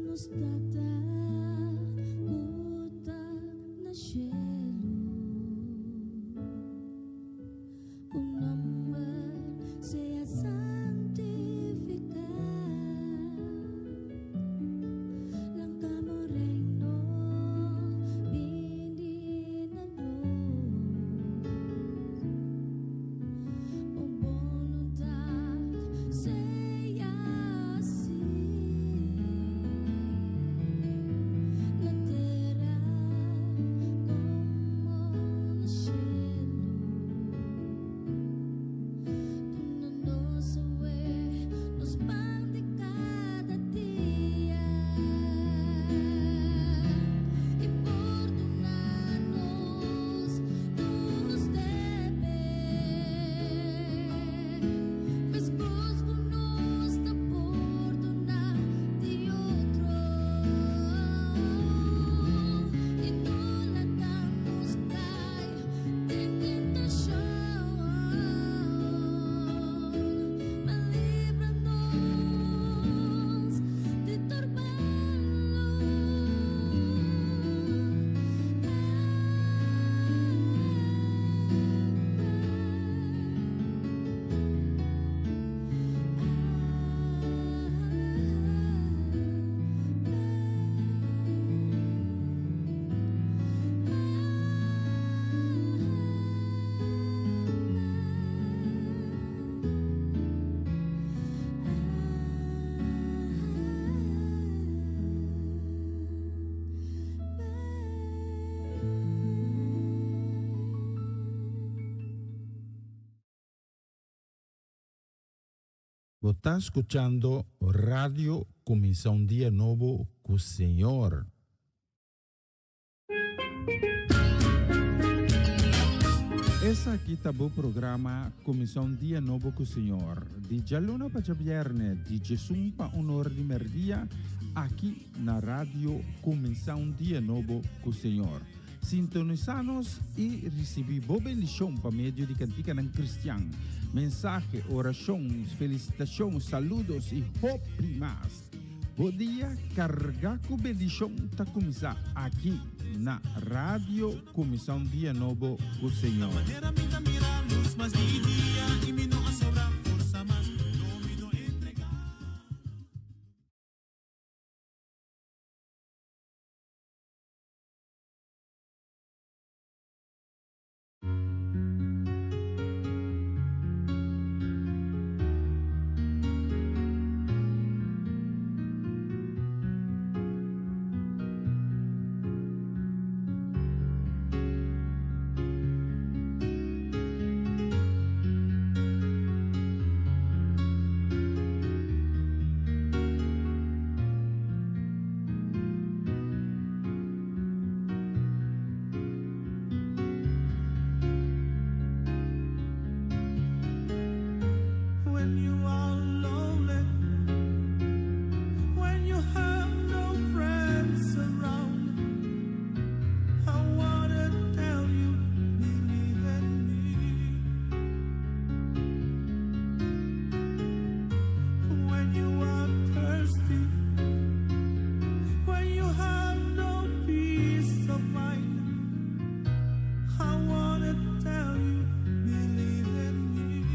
Nos Tata ku ta na shelu, Bo nòmber sea santifiká. Lanka bo reino bini na nos. Bo boluntat sea hasí. Bo ta skuchando Radio Kuminsá un Dia Nobo ku Señor. Esaki ta bo programa Kuminsá un Dia Nobo ku Señor, di djaluna pa djabièrnè, di djesun pa un or di mèrdia, aki na Radio Kuminsá un Dia Nobo ku Señor. Sintonisá nos i risibí bo bendishon pa medio di kantikanan kristian, mensahe, orashon, felisitashon, saludos i hopi mas. Bo dia kargá ku bendishon ta kuminsá aki na Radio Kuminsá un Dia Nobo ku Señor. When you are lonely, when you have no friends around, I wanna tell you, believe in me. When you are thirsty, when you have no peace of mind, I wanna tell you, believe in me.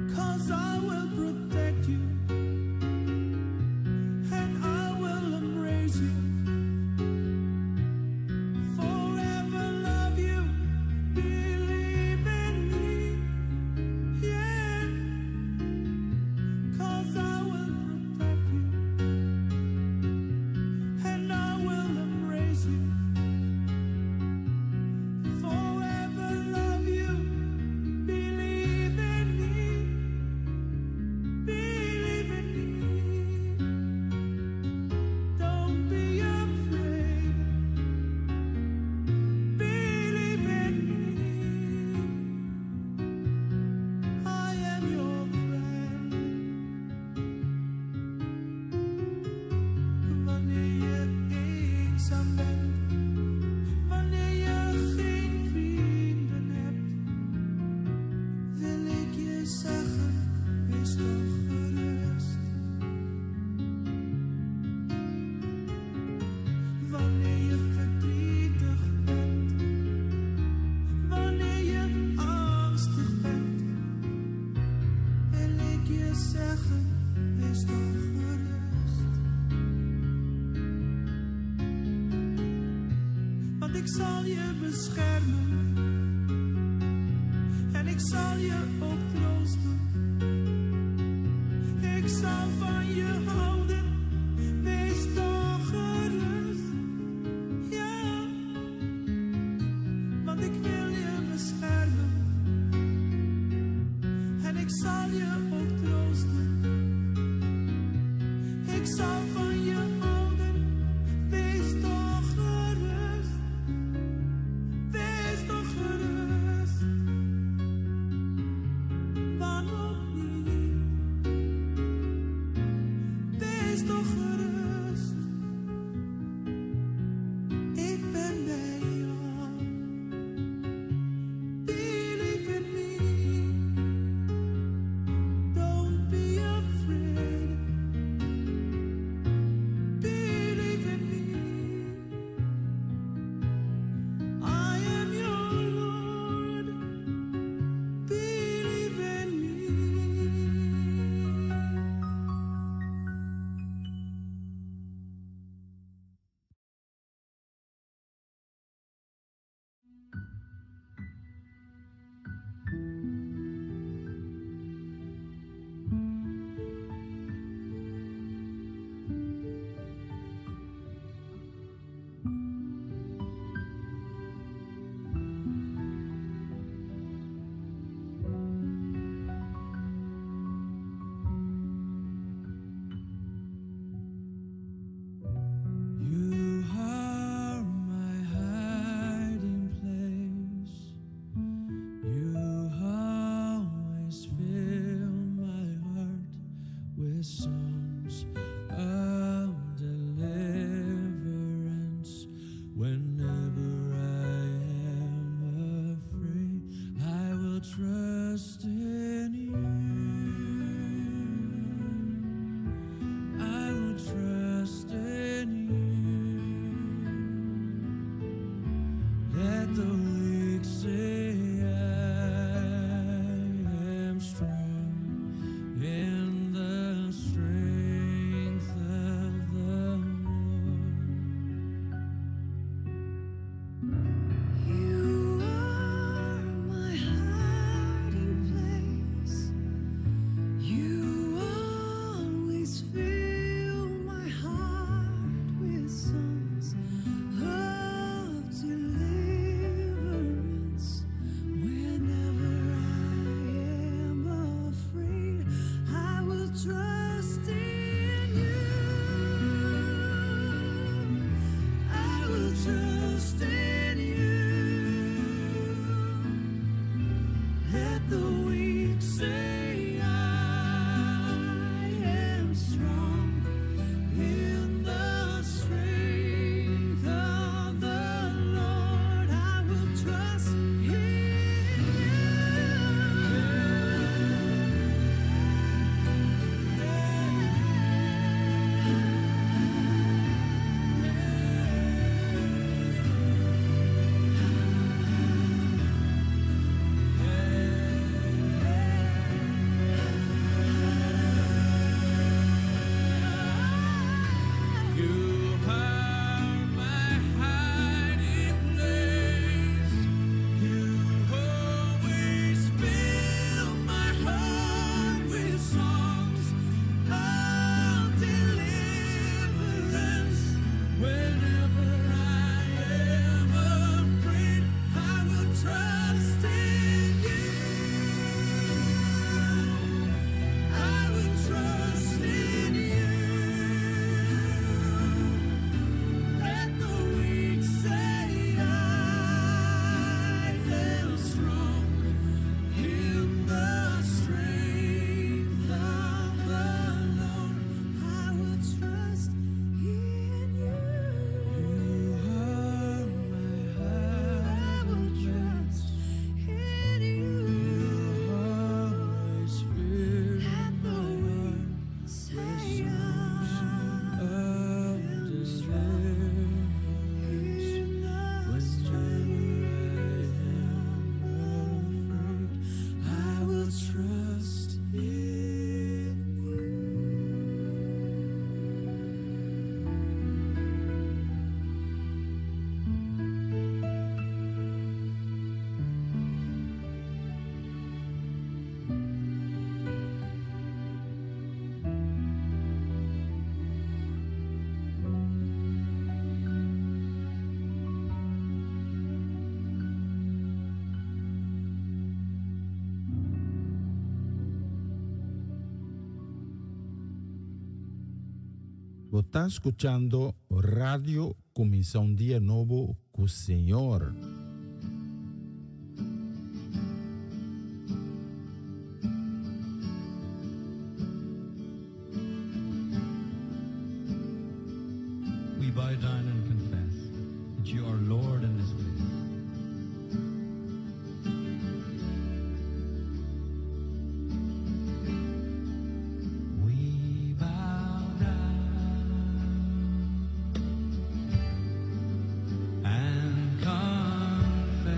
'Cause I will protect you and I will embrace you. Forever love you, believe in me. Yeah. 'Cause I will protect you and I will embrace you. Forever love you, believe in me. Believe in me. Don't be afraid. Believe in me. I am your friend. Wanneer je eenzaam bent, wanneer je geen vrienden hebt, wil ik je zeggen, wees toch gerust. Wanneer je verdrietig bent, wanneer je angstig bent, wil ik je zeggen, wees toch gerust. Want ik zal je beschermen en ik zal je ook troosten. Ik zal van je houden, wees toch gerust. Ja, want ik wil je beschermen en ik zal je ook troosten. Ik zal van je houden, wees toch gerust. Wees toch gerust. Waarom niet? Wees toch gerust. Ik ben bij jou. Believe in me. Don't be afraid. Bo ta skuchando Radio Kuminsá un Dia Nobo ku Señor. We bow down and confess that you are Lord in this place. We bow down and confess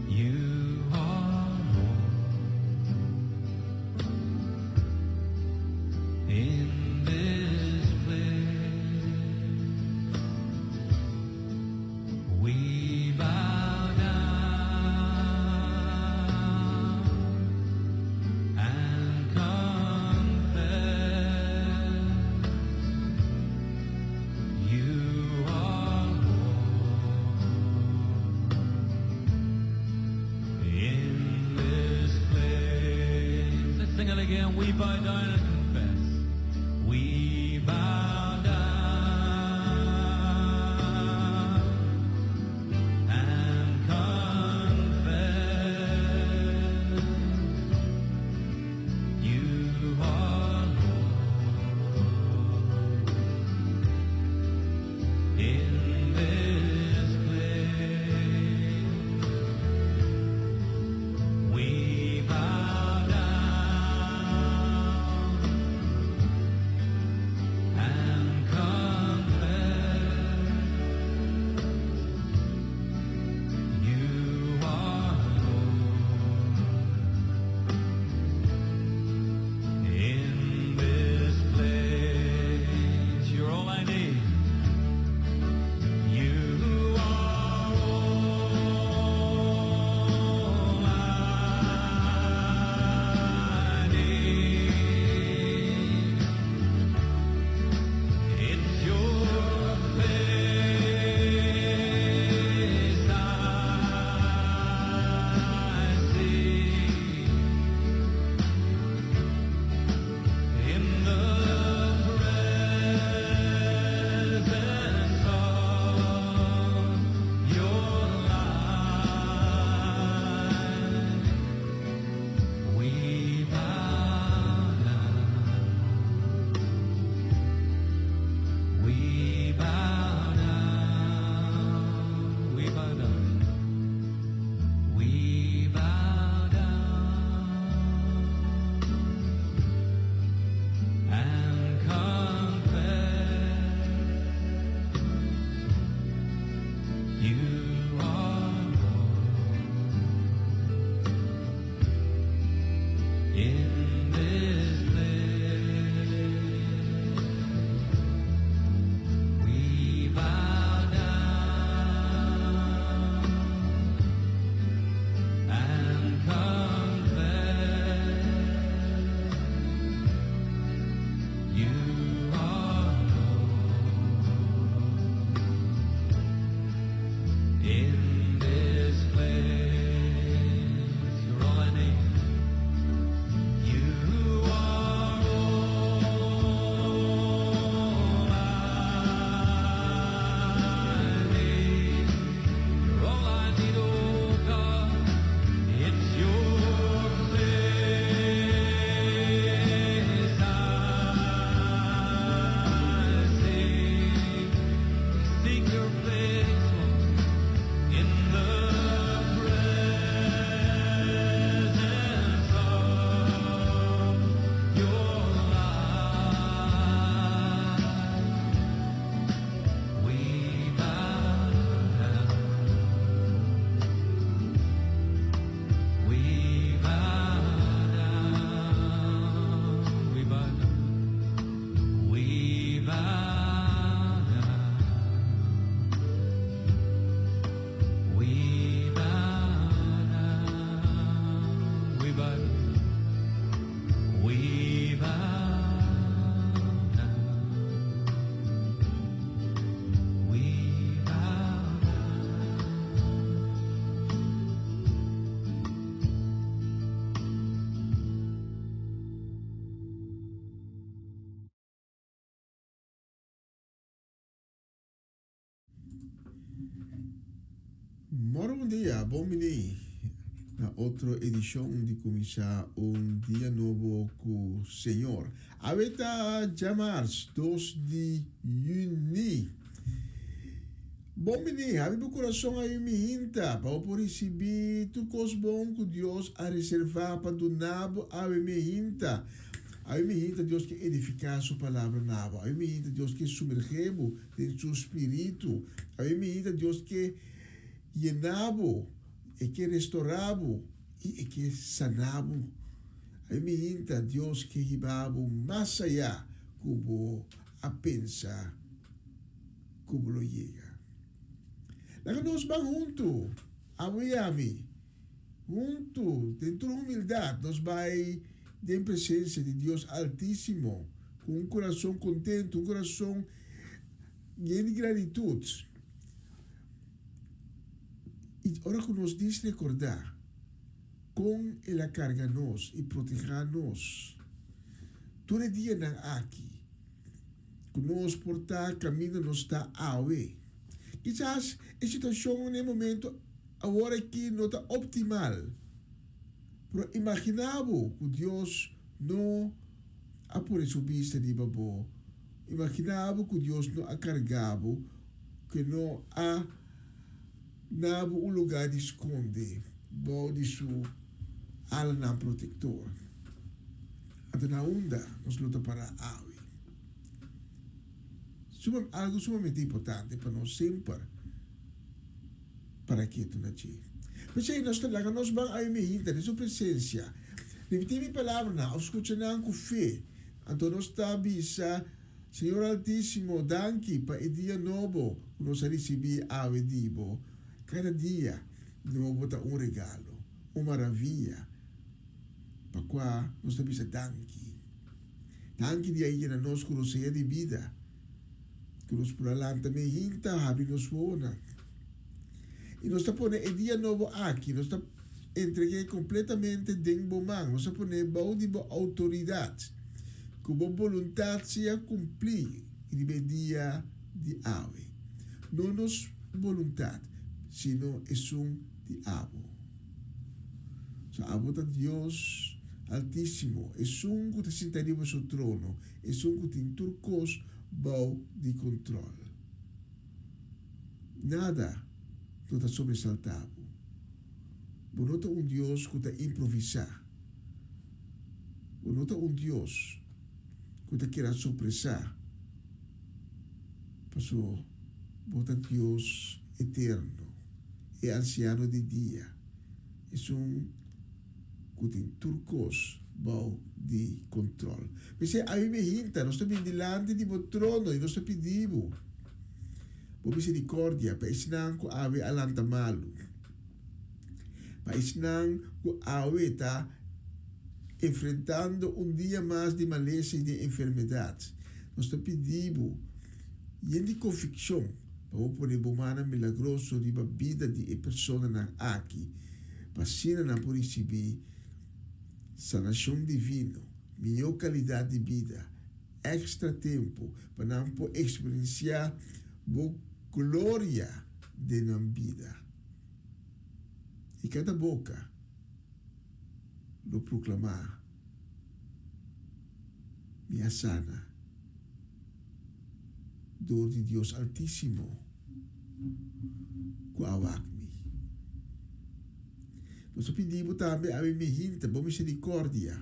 you are Lord in this place. We bow down and confess you are Lord in this place. Let's sing it again. We bow down and confess. We bow down and confess you are Lord in this place. We bow down and confess you are Lord in this place. You're all I need. You are all I need. It's your face I see in the presence of your light. We bow down. We bow down. We bow down. We bow down and confess you are Lord in this place. We bow down and confess you are Lord in this place. You're all I need. You Bon dia, bon bini na otro edishon di Kuminsá un Dia Nobo ku Señor. Awe ta djamars dos di yüni. Bon bini, habri bo kurason awe mi hinta pa bo por risibí tur kos bon ku Dios a reservá pa duna bo awe mi hinta. Awe mi hinta Dios ke edifiká su palabra na bo. Awe mi hinta Dios ke sumergé bo den su spiritu. Awe mi hinta Dios ke yena bo, e ke restorá bo i e ke sana bo. Awe mi hinta Dios ke hiba bo mas ayá ku bo a pensa ku bo lo yega. Laga nos ban huntu, abo i ami, huntu den tur humildat nos bai den presensia di Dios Altísimo ku un kurason kontentu, un kurason yen di gratitut. I ora ku nos dis rekordá kon El a karga nos i protehá nos tur e dianan aki, ku nos por ta kaminda nos ta awe. Kisas e situashon na e momento awor aki no ta optimal, pero imaginá bo ku Dios no a pone su bista riba bo. Imaginá bo ku Dios no a kargá bo, ku e no a na bo un lugá di skonde bou di su alanan protektor. Anto na unda nos lo ta pará awe? Suma, algu sumamente importante pa nos semper para ketu na dje. P'esei nos ta laga nos ban awe mehinta den su presensia, ripití mi palabranan òf skucha nan ku fe. Anto nos ta bisa, Señor Altísimo, danki pa e dia nobo ku nos a risibí awe di bo. Kada dia nobo ta un regalo, un maravia. Pa kua nos ta bisa danki. Danki di a yena nos ku rosea di bida, ku nos por a lanta mehinta habri nos wowonan. I nos ta pone e dia nobo aki, nos ta entreg'é kompletamente den bo man, nos ta pon'é bou di bo outoridat, ku bo boluntat sea kumplí riba e dia di awe. No nos boluntat, sino esun di abo. So abo ta Dios Altísimo, esun ku ta sinta riba su trono, esun ku tin tur kos bou di kontròl. Nada no ta sobresaltá bo. Bo no ta un Dios ku ta improvisá. Bo no ta un Dios ku ta keda sorpresá, paso bo ta Dios eterno. E ansiano di dia, esun ku tin tur kos bou di kontròl. P'esei ami mi hinta, nos ta bin dilanti di bo trono i nos ta pidi bo bo miserikòrdia pa esnan ku awe a lanta malu, pa esnan ku awe ta enfrentando un dia mas di malesa i di enfermedat. Nos ta pidi bo yen di konvikshon. Pa bo pone bo mannan milagroso riba bida di e personanan aki, pa asina nan por risibí sanashon divino, mihó kalidat di bida, èkstra tempu pa nan por eksperensiá bo gloria den nan bida. I kada boka lo proklamá, Mi a sana. Dor di Dios Altísimo ku a wak mi. Nos ta pidi bo tambe awe mi hinta bo misericordia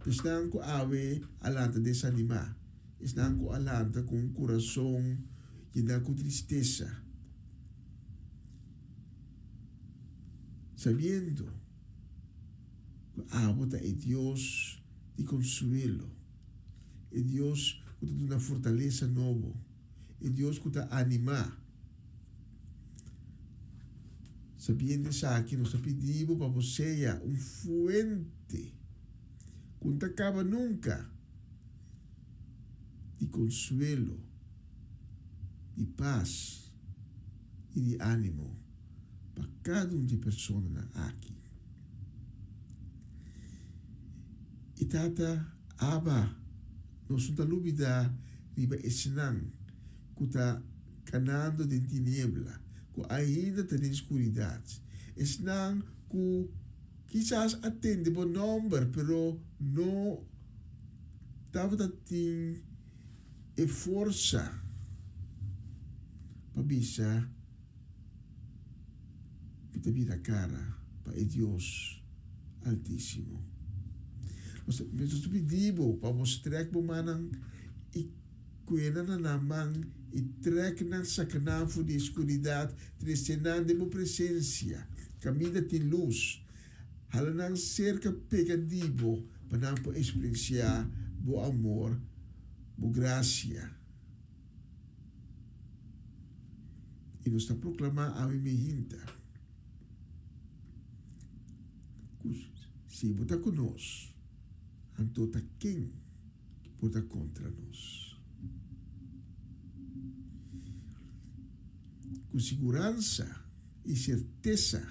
pa esnan ku awe a lanta desanimá, esnan ku a lanta ku un kurason yená ku tristesa, sabiendo ku abo ta e Dios di konsuelo. E Dios ku ta duna fortalesa nobo. E Dios ku ta animá. Sabiendo esaki, nos ta pidi bo pa bo sea un fuente ku no ta kaba nunka di konsuelo, di pas i di ánimo pa kada un di e personanan aki. I Tata, Abba, nos no ta lubidá riba esnan ku ta kanando den tiniebla, ku ainda ta den skuridat. Esnan ku kisas a tende bo nòmber pero no tabata tin e forsa pa bisa Mi ta bira kara pa e Dios Altísimo. Nos ta pidi bo pa bo strèk bo mannan i kuena na nan man i trèk nan saka nan for di e skuridat, trese nan den bo presensia kaminda tin lus. Hala nan serka pega di bo pa nan por eksperensiá bo amor, bo grasia. I nos ta proklamá awe mehinta ku si bo ta ku nos, anto ta ken ki por ta kontra nos? Ku siguransa i sertesa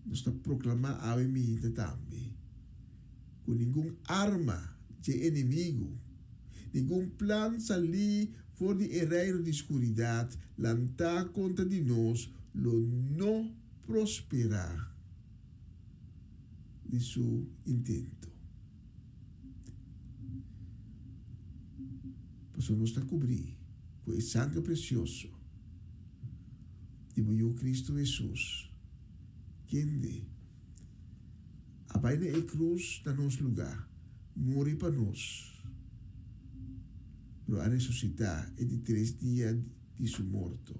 nos ta proklamá awe mehinta tambe ku ningun arma dje enemigu, ningun plan salí for di e reino di skuridat lantá kontra di nos lo no prosperá di su intento. Pasobra nos ta kubrí ku e sangre presioso di bo Yu Kristu Hesus, kende a bai na e krus na nos lugá, muri pa nos, pero a resusitá e di tres dia di su morto,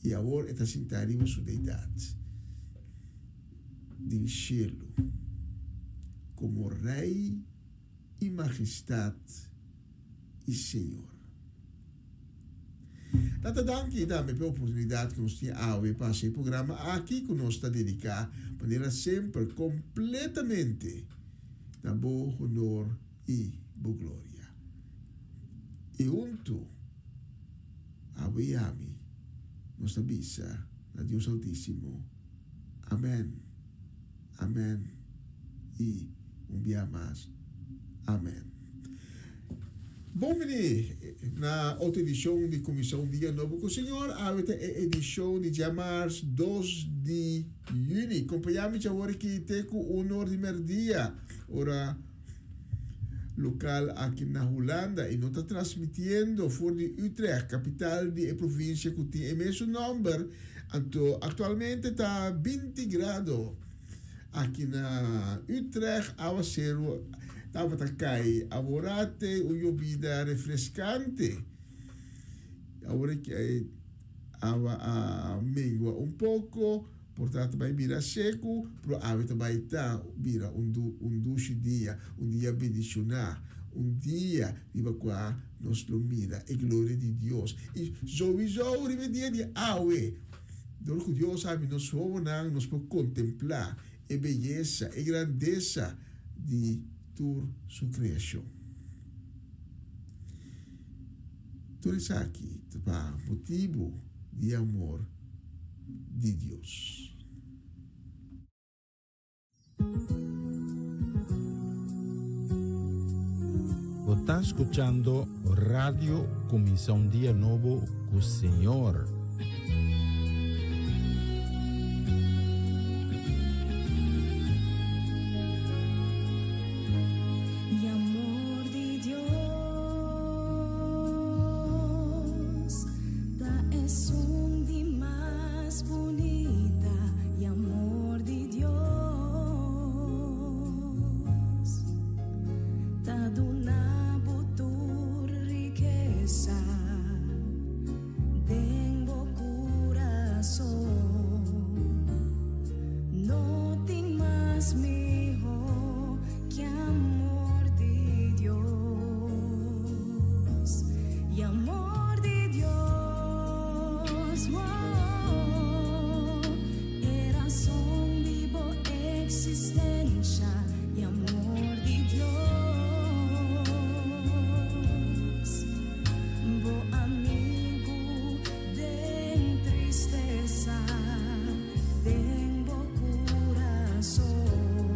i awor e ta sintá riba su deidat den shelu komo Rei i Magestat i Señor. Tata danki tambe p'e oportunidat ku nos tin awe pa hasi e programa aki ku nos ta dediká manera semper kompletamente na bo honor i bo gloria. I huntu abo i ami nos ta bisa na Dios Altísimo, Amèn, amèn i un bia mas, amèn. Bon bini na otro edishon di Kuminsá un Dia Nobo ku Señor. Awe ta e edishon di djamars dos di yüni. Kompañá mi djawor aki te ku un or di mèrdia, ora lokal aki na Hulanda i no ta transmitiendo for di Utrecht, kapital di e provinsia ku tin e mesun nòmber. Anto aktualmente ta binti grado. Aki na Utrecht awaseru tabata kai aworate un yobida refreskante. Awor e awa a mengua un poko, por ta ta bai bira seku, pero awe ta bai ta bira un un dushi dia, un dia bendishoná, un dia riba kua nos lo mira e gloria di Dios. I souwisou riba e dia di awe. Dor ku Dios a habri nos wowonan, nos por kontemplá e beyesa, e grandesa di tur su kreashon. Tur esaki ta pa motibu di e amor di Dios. Bo ta scuchando Radio Cuminsa un Dia Nobo cu Señor. E amor di Dios ta esun di mas bunita e amor di Dios ta duna bo tur rikesa den bo kurason. No tin mas miho ke amor di Dios. E amor di Dios, oh, e rason di bo eksistensha. E amor di Dios, bo amigu den tristesa, den bo kurason.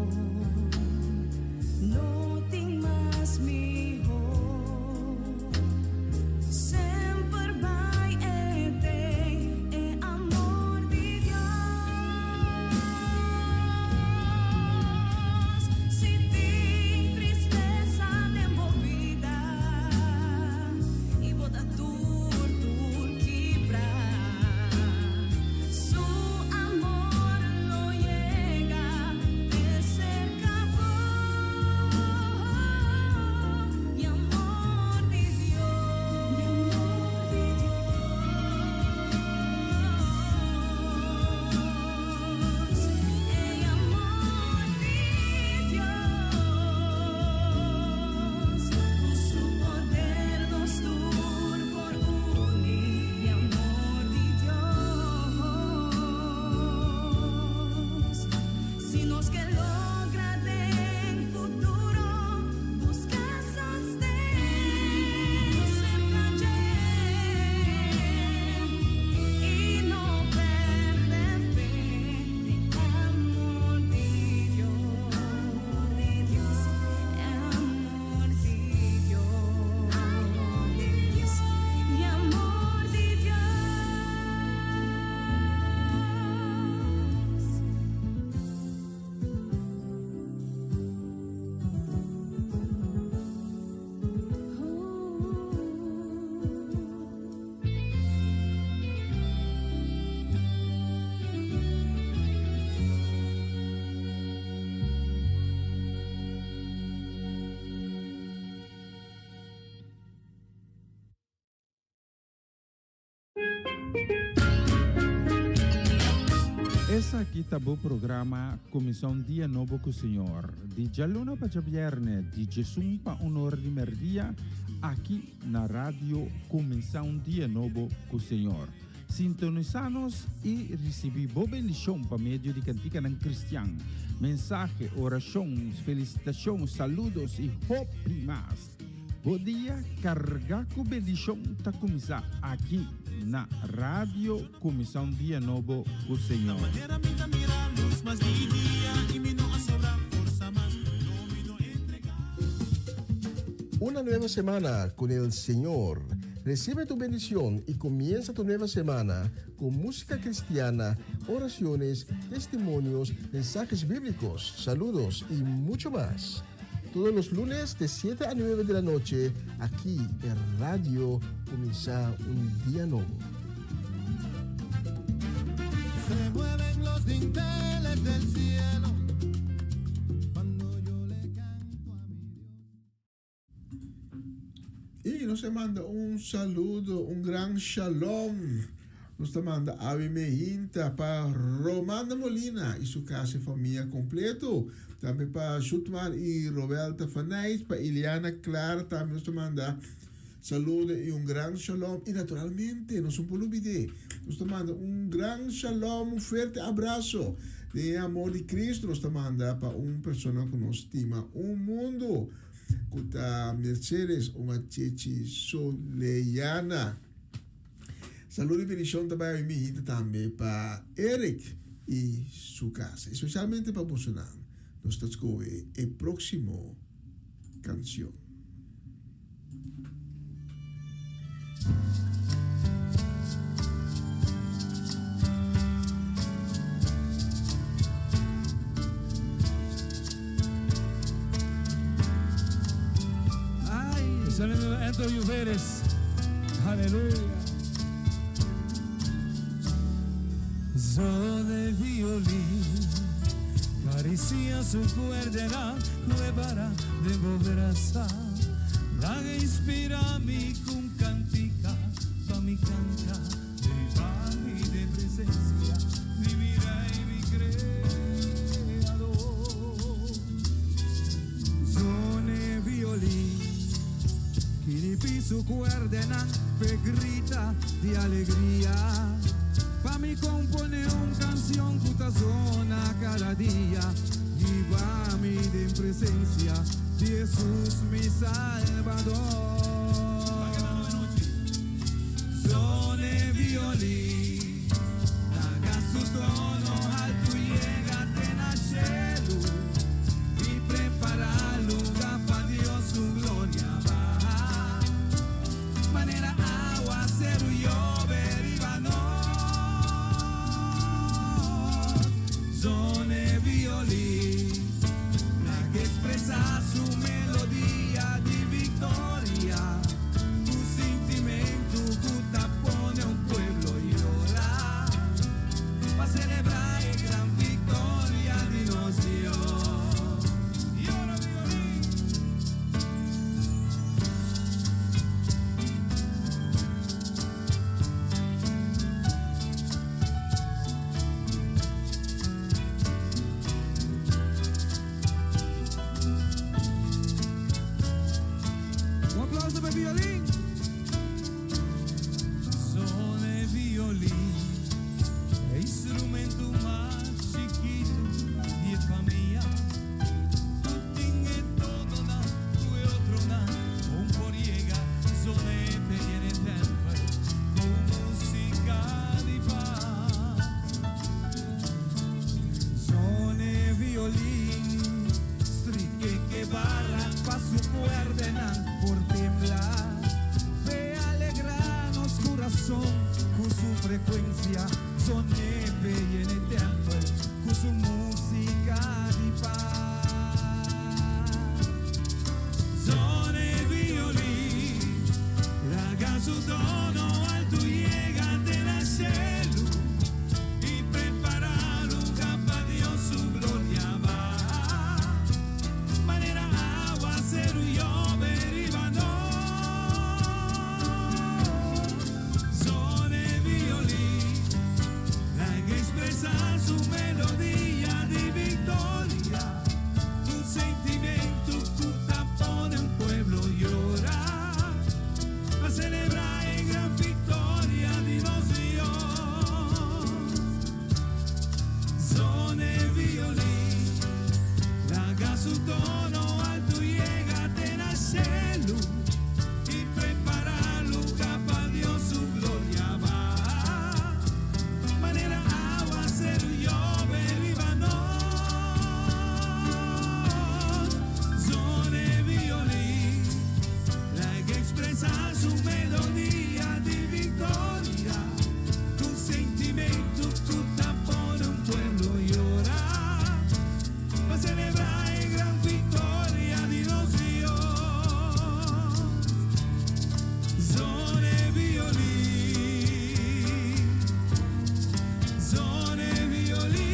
logra den futuro, buska sosten serka dje i no pèrdè fe den amor di Dios, amor di Dios, i amor di Dios. Esaki ta bo programa Kuminsá un Dia Nobo ku Señor, di djaluna pa djabièrnè, di djesun pa un ora di mèrdia, aki na Radio Kuminsá un Dia Nobo ku Señor. Sintonisá nos i risibí bo bendishon pa medio di kantikanan kristian, mensahe, orashon, felisitashon, saludos i hopi mas. Bo dia kargá ku bendishon ta kuminsá aki na Radio Kuminsá un Dia Nobo ku Señor. Una nueva semana con el Señor. Recibe tu bendición y comienza tu nueva semana con música cristiana, oraciones, testimonios, mensajes bíblicos, saludos y mucho más. Todos los lunes de 7 a 9 de la noche, aquí en Radio Comienza un Día Nuevo. Se mueven los dinteles del cielo cuando yo le canto a mi Dios. Y nos manda un saludo, un gran shalom. Nos ta manda awe meinta pa Romanda Molina y su casa y famia completo. Tambe pa Jutmar y Roberta Fanijt, pa Iliana Clara tambe nos ta manda saludo y un gran shalom. Y naturalmente nos no por olbide, nos ta manda un gran shalom, un fuerte abrazo den e amor di Cristo nos ta manda pa un persona cu nos stima un mundo, cu ta Mercedes Oma Chechi Soleyana. Salud y bendicion ta bay mi hijita tambe pa Eric y su casa, especialmente pa bosonan. Nos ta scoge e proximo cancion. Saludos Anthony Lluveres. Aleluya. Zo de violín Parecía su cuerda nueva de volver a La inspira mi con cantica pa mi canta de y de presencia de mi rey mi creador. Zone violín Kiripi su cuerda pe grita de alegría. Pa mi compone un canción cuta zona cada día. Y va mi de presencia de Jesús mi Salvador. Zone violín, haga su tono alto y llega a cielo y prepara lugar pa Dios su gloria va. Manera aguacero llover y va nos. Zone violín, la que expresa su melodía de victoria. Tu sentimiento que pone un pueblo llorar pa celebrar la gran victoria de nos Dios. Llora violín. Un aplauso para el violín. Zone violín, é instrumento mais chiquito de família. kuerdenan por tembla. P'e alegrá nos kurason ku su frekuensia, son'é p'e yena e tèmpel ku su músika di pas. Zona e violín, laga su tono altu yega te na shelu i prepará lugá pa Dios su gloria baha manera awaseru yobe riba nos. Zona e violín, laga ekspresá su melodia di viktoria, un sentimentu ku ta pone un pueblo yora, pa selebrá e gran viktoria di nos Dios. Zona e violín, laga su tono altu yega te na shelu i prepará lugá pa Dios su gloria baha manera awaseru yobe riba nos. Zona e violín, laga ekspresá su melodia di viktoria, un sentimentu ku ta pone un pueblo yora, pa selebrá e gran viktoria di nos Dios. Zona e violín, zona e violín.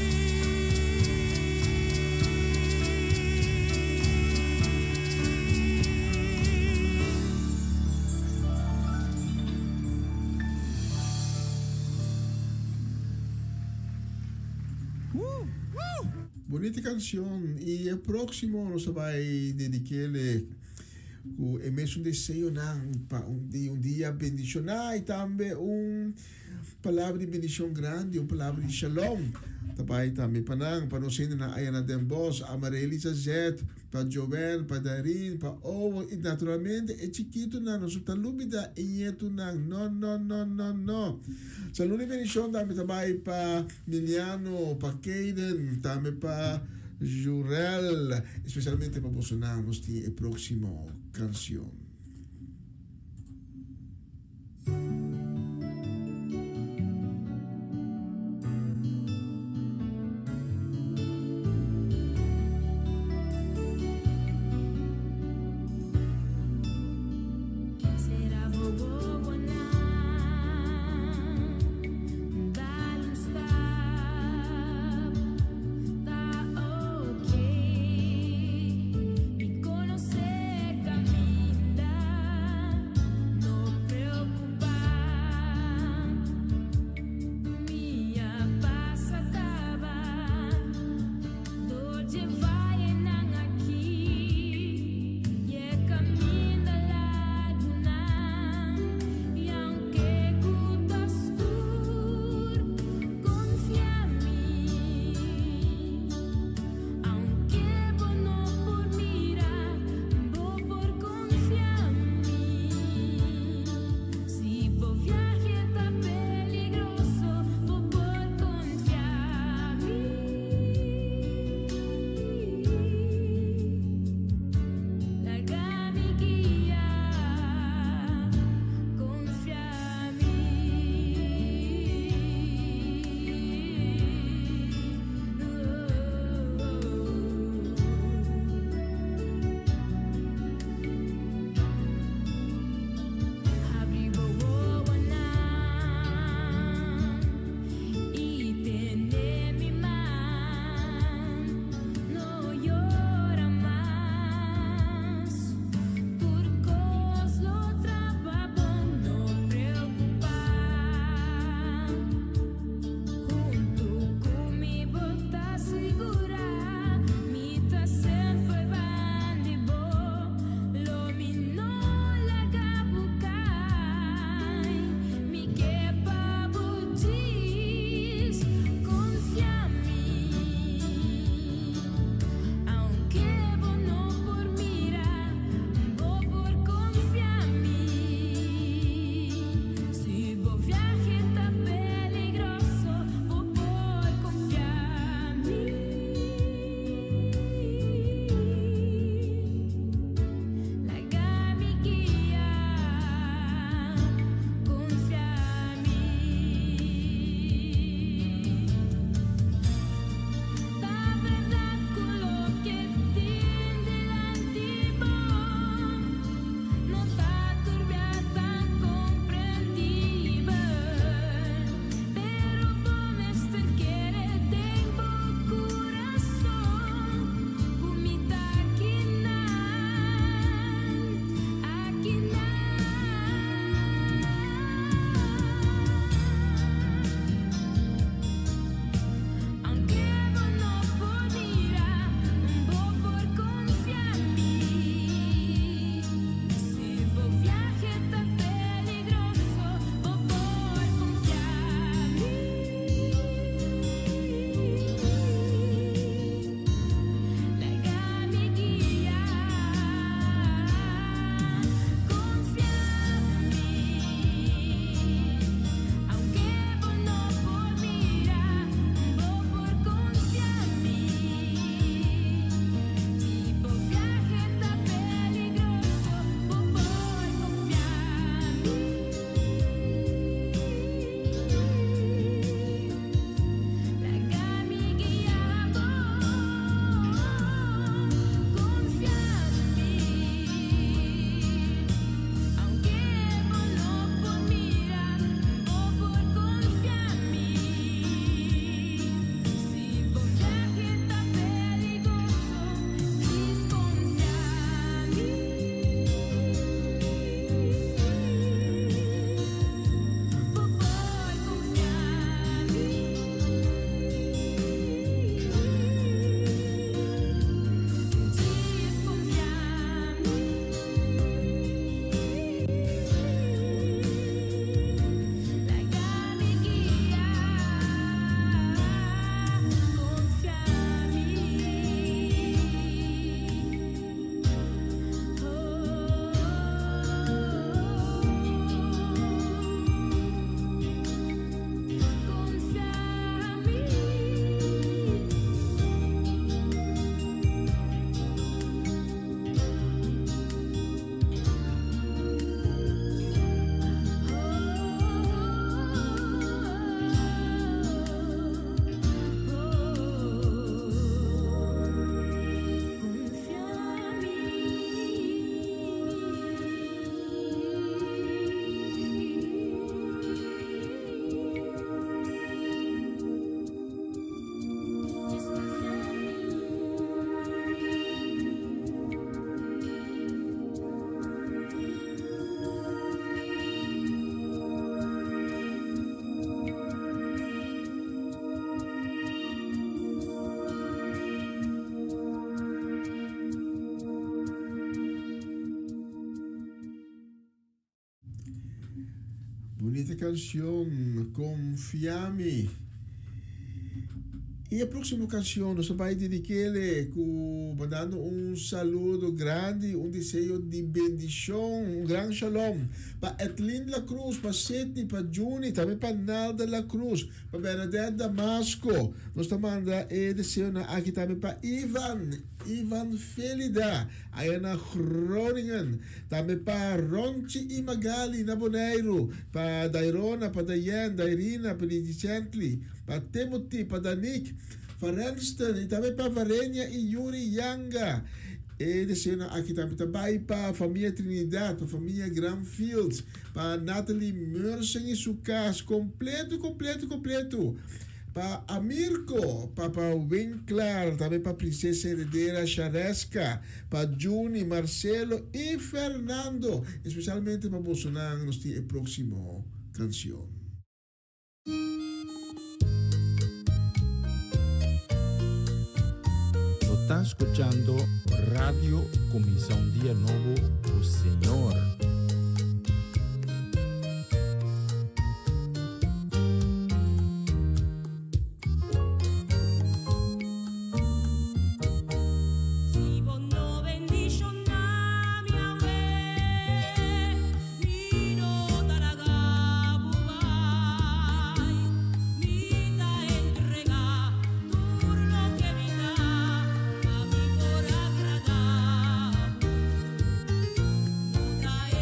Bunita kanshon i e próksimo nos ta bai dedik'é ku e mesun deseonan pa un dia un dia bendishoná i tambe un palabra di bendishon grandi, un palabra di shalom ta bai tambe pa nan, pa nos hendenan aya na Den Bosch, Amarelisa Zet, pa Joanne, pa Darin, pa Owen i naturalmente e chikitonan, nos no ta lubida e ñetunan, no no no no no. Salud i bendishon tambe ta bai pa Miliano, pa Kayden, tambe pa Jurel, especialmente pa bosonan nos tin e próximo canción. Sera bobonan, dal un stap, ta oké. Mi konosé kaminda. Bunita canción, Confiami. Y e próximo canción nos ta bay dedicele cu mandando un saludo grandi, un deseo di bendicion, un gran shalom pa Ethlyn La Cruz, pa Sidney, pa Juni, tambe pa Nalda La Cruz, pa Bernadette Damasco. Nos ta manda e deseonan aki tambe pa Ivan, Ivan Felida, aya na Groningen. Tambe pa Ronchi y Magali na Boneiru, pa Dairona, pa Dayen, Dairina, pa Lady Chantley, pa Timothy, pa Danique, pa Renston y tambe pa Varenia y Yuri Yanga. E deseonan aki tambe ta bay pa famia Trinidad, pa famia Granfield, pa Natalie Mersen y su cas completo, completo, completo. Pa Amirko, pa pa Winklar, tambe pa Princesa Heredera Shareska, pa Juni, Marcelo y Fernando. Especialmente pa bosonan nos tin e proximo cancion. Bo ta scuchando Radio Cuminsa un Dia Nobo cu Señor. Si bo no bendishoná mi awe, mi no ta laga bo bai. Mi ta entregá tur loke mi ta, pa mi por agradá bo. No ta.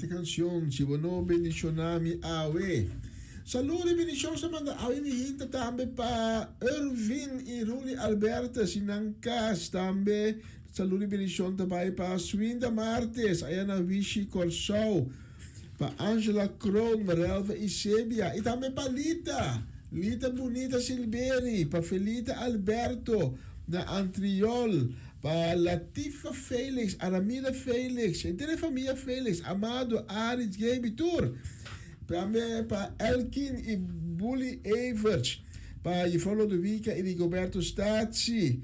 Bunita canción, si bo no bendiciona mi awe. Saludo y bendicion sa manda awe mi hinta tambe pa Ervin y Ruli Albertus y nan cas tambe. Saludo y bendicion ta bay pa Swinda Martes aya na Wishi Corsou. Pa Angela Kroon, Marelva y Sebia y tambe pa Lita, Lita Bunita Silberi, pa Felita Alberto na Antriol. Pa Latifa Felix, Aramida Felix, henter e famia Felix, Amado, Aris, Gaby, tur. Tambe pa Elkin i Bully Everts, pa Juffrouw Lodowica i Rigoberto Statie,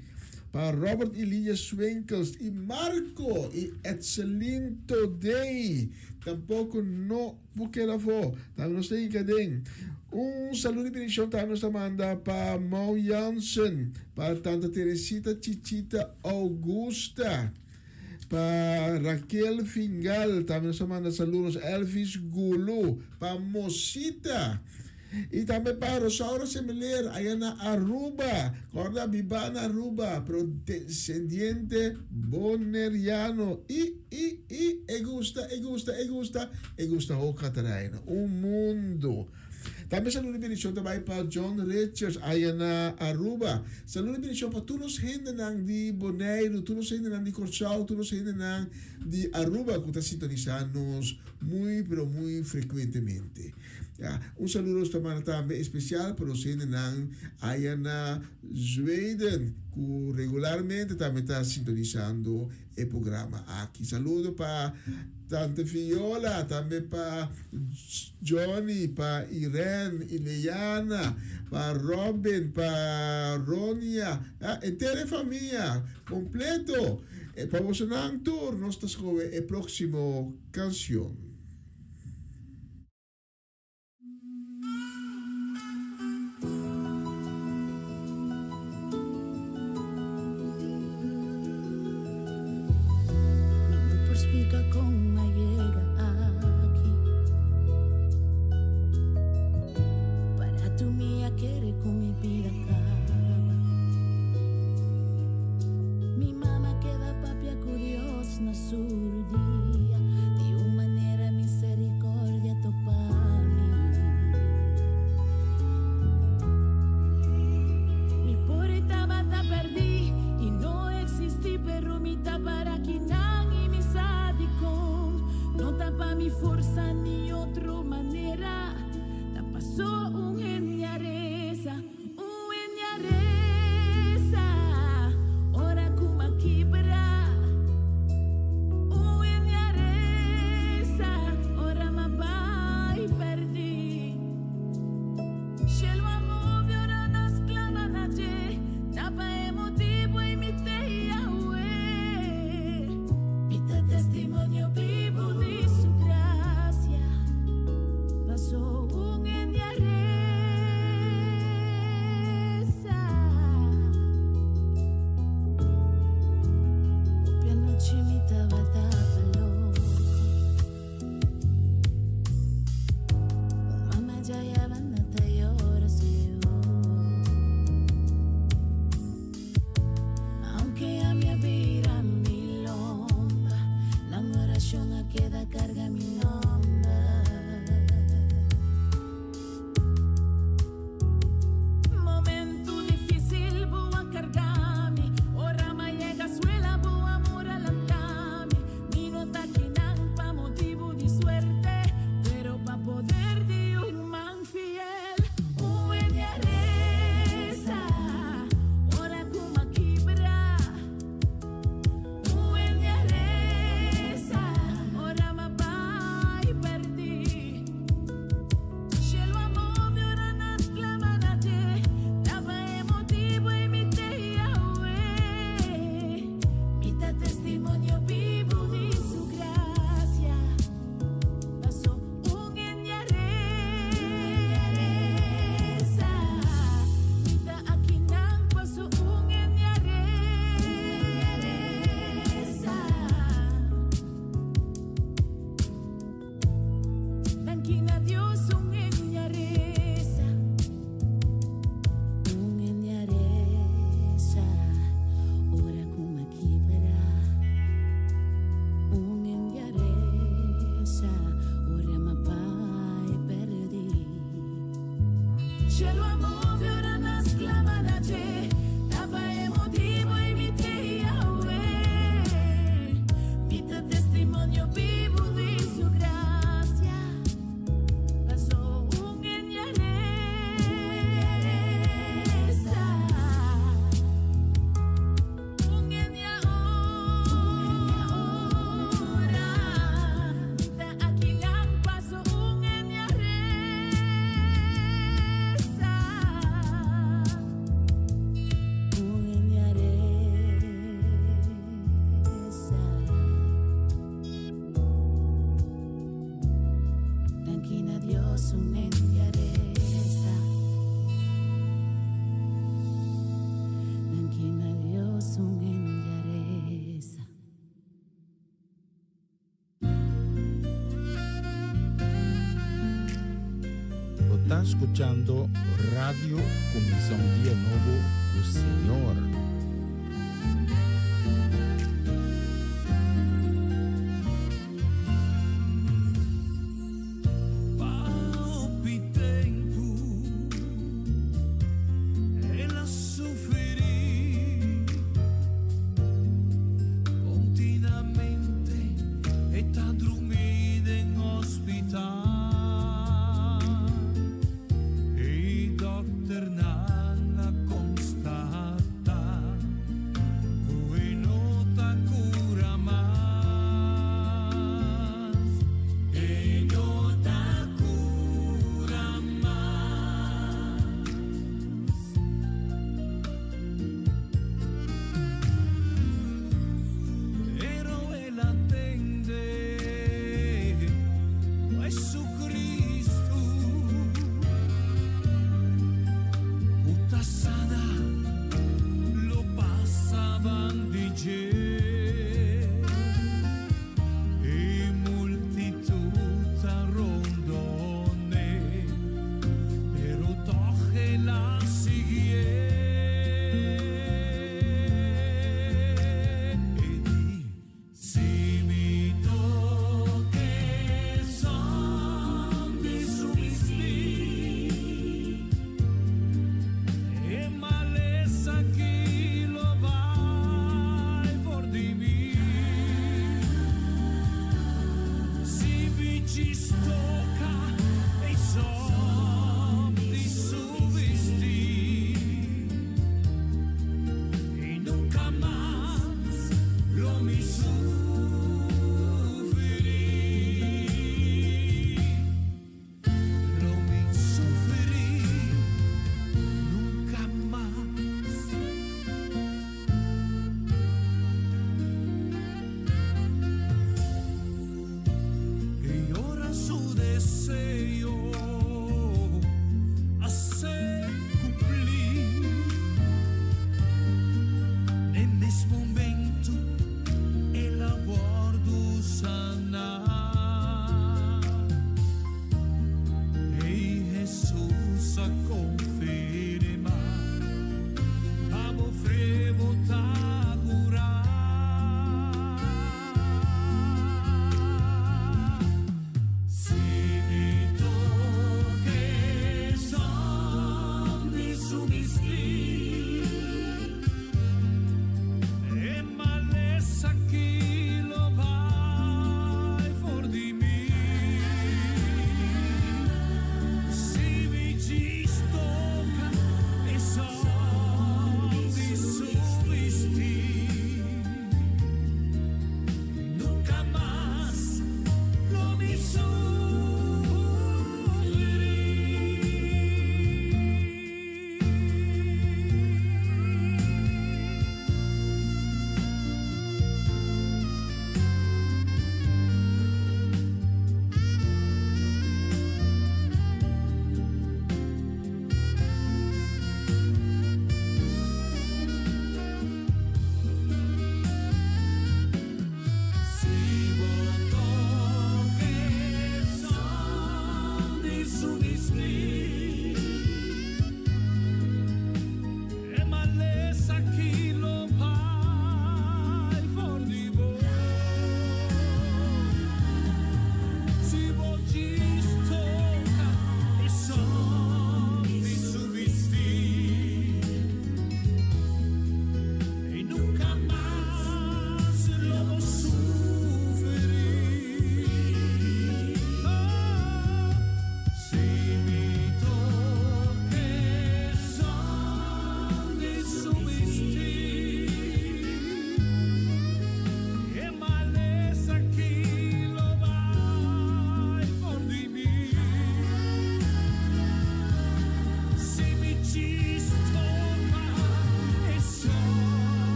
pa Robert i Lidia Swinkels i Marco i Etselin Todey. Tampoco no Por keda afó, tambe nos ta hinka den. Un saludo di bendición tambe nos ta manda pa Mau Jansen, pa Tanta Teresita Chichita Augusta, pa Raquel Fingal, tambe nos ta manda saludos, Elvis Gulu, pa Mosita, y tambe pa Rosaura Semeler allá na Aruba, corda biba na Aruba, pero descendiente boneriano, y, y, y, e gusta, e gusta, e gusta, e gusta ho Cataraina, un mundo. Tambe saludo y bendición ta bay pa John Richards allá na Aruba. Saludo y bendición pa tur nos hendenan di Boneiru, tur nos hendenan di Corsou, tur nos hendenan di Aruba cu ta sintonisa nos muy pero muy frecuentemente. Ya, un saludo nos ta manda tambe especial pa nos hendenan aya na Zweden cu regularmente tambe ta sintonisando e programa aki. Saludo pa Tante Viola, tambe pa Johnny, pa Irene, Ileana, pa Robin, pa Ronia, ya, henter e famia completo. Pa bosonan tur nos ta scoge e proximo cancion. Mi no por splika kon a yega aki. Para tu mi a kere ku mi bida kaba. Mi mama keda papia ku Dios na su rudia. Di un manera misericordia topa mi. Mi por tabata perdí y no existí, pero mi ta para kinan y mi sa dikon. No ta pa mi forsa ni otro manera, ta paso un hende a resa, un hende a resa, ora ku m'a kibra. Un hende a resa, ora m'a bai perdí. Shelu a move ora nos clama na dje, ta pa e motibu ei mi te Yahweh. Mi ta testimonio bibu di su gracia, paso un hende a resa. Bo ta skuchando Radio Kuminsá un Dia Nobo ku Señor.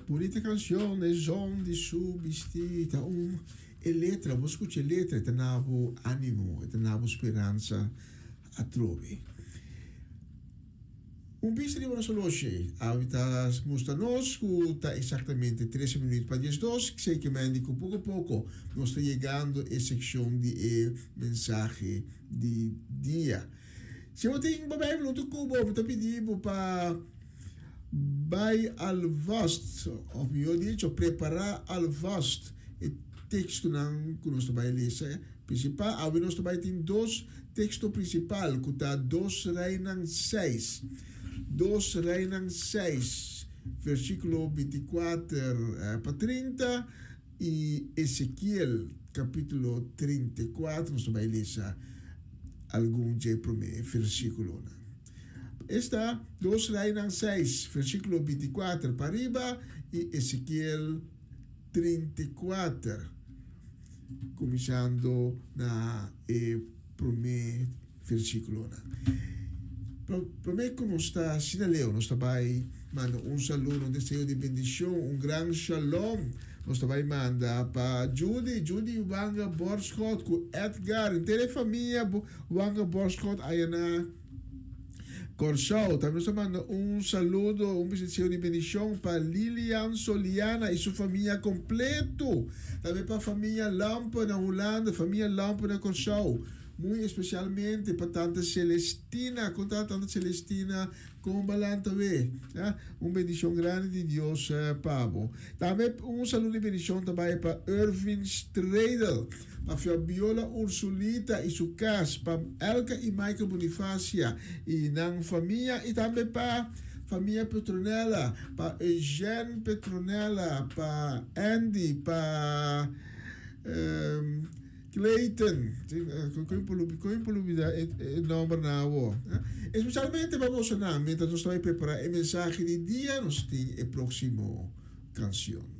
Bunita canción, e zon di su bisti ta un. E letra, bo skucha e letra, e ta na bo ánimo, e ta na bo speransa atrobe. Un bista riba nos oloshe awe ta mustra nos ku ta eksaktamente trese minuut pa diesdos, ksei ke men di ku poko poko nos ta yegando e sekshon di e mensahe di dia. Si bo tin bo Bijbel huntu ku bo, mi ta pidi bo pa bai alvast, òf mihó dicho, prepará alvast e tekstonan ku nos ta bai lesa. Prinsipal, awe nos ta bai tin dos teksto prinsipal, ku ta Dos Reinan seis. Dos Reinan seis, versíkulo bintikuater pa trinta, i Ezekiel kapítulo 34, nos ta bai lesa algun dje promé versíkulonan. Esta Dos Reinan seis, versíkulo bintikuater pa riba, i Ezekiel 34, kuminsando na e promé versíkulonan. Promé ku nos ta asina leu, nos ta bai manda un saludo, un deseo di bendishon, un gran shalom. Nos ta bai manda pa Judy, Judy Wanga Borschot ku Edgar, henter e famia Wanga Borschot aya na Kòrsou. Tambe nos ta manda un saludo, un deseo di bendishon pa Lilian Soliana i su famia kompleto. Tambe pa famia Lampe na Hulanda, famia Lampe na Kòrsou. Muy espesialmente pa tante Celestina. Kon ta tante Celestina? Kon balanta we? Ya, un bendishon grandi di Dios pa bo. Tambe un saludo di bendishon ta bai pa Irvin Stradel, pa Fabiola Ursulita i su kas, pa Elka i Michael Bonifacia i nan famia i tambe pa famia Petronella, pa Eugène Petronella, pa Andy, pa Clayton, kon por lubida e nombernan awor? Especialmente pa bosonan, mientras nos ta bai prepara e mensahe di dia, nos tin e proximo cancion.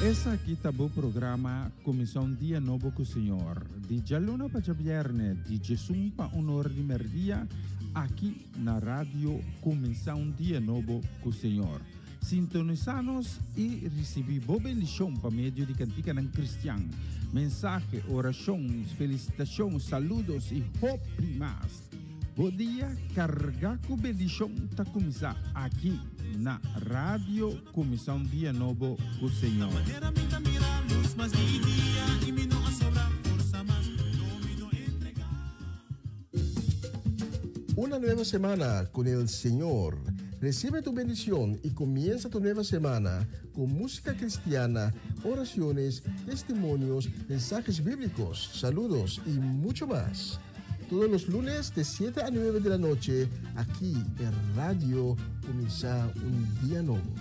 Esaki ta bo programa Kuminsá un Dia Nobo ku Señor, di djaluna pa djabièrnè, di djesun pa un or di mèrdia, aki na Radio Kuminsá un Dia Nobo ku Señor. Sintonisá nos i risibí bo bendishon pa medio di kantikanan kristian, mensahe, orashon, felisitashon, saludos i hopi mas. Bo dia kargá ku bendishon ta kuminsá aki na Radio Kuminsá un Dia Nobo ku Señor. Una nueva semana con el Señor. Recibe tu bendición y comienza tu nueva semana con música cristiana, oraciones, testimonios, mensajes bíblicos, saludos y mucho más. Todos los lunes de 7 a 9 de la noche, aquí en Radio Comienza un Día Nuevo.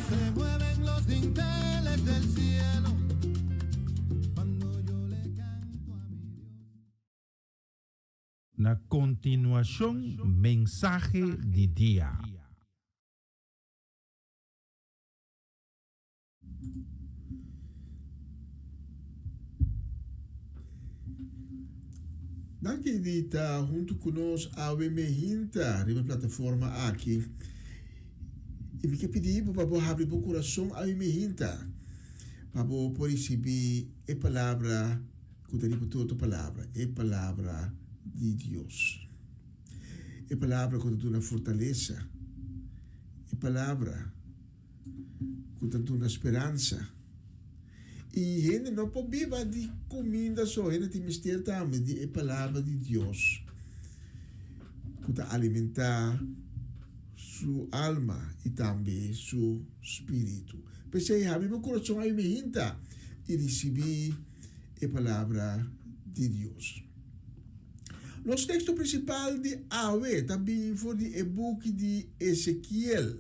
Se mueven los dinteles del cielo cuando yo le canto a mi Dios. Na kontinuashon mensahe di dia. Danki di ta huntu ku nos awe mehinta riba e plataforma aki. I mi ke pidi bo pa bo habri bo kurason awe mehinta pa bo por risibí e palabra ku ta riba tur otro palabra, e palabra di Dios. E palabra ku ta duna fortalesa, e palabra ku ta duna speransa. I hende no por biba di kuminda so, hende tin mester tambe di e Palabra di Dios ku ta alimentá su alma i tambe su spiritu. P'esei, habri bo kurason ai mihinta i risibí e Palabra di Dios. Nos teksto prinsipal di awe ta bini for di e buki di Ezekiel.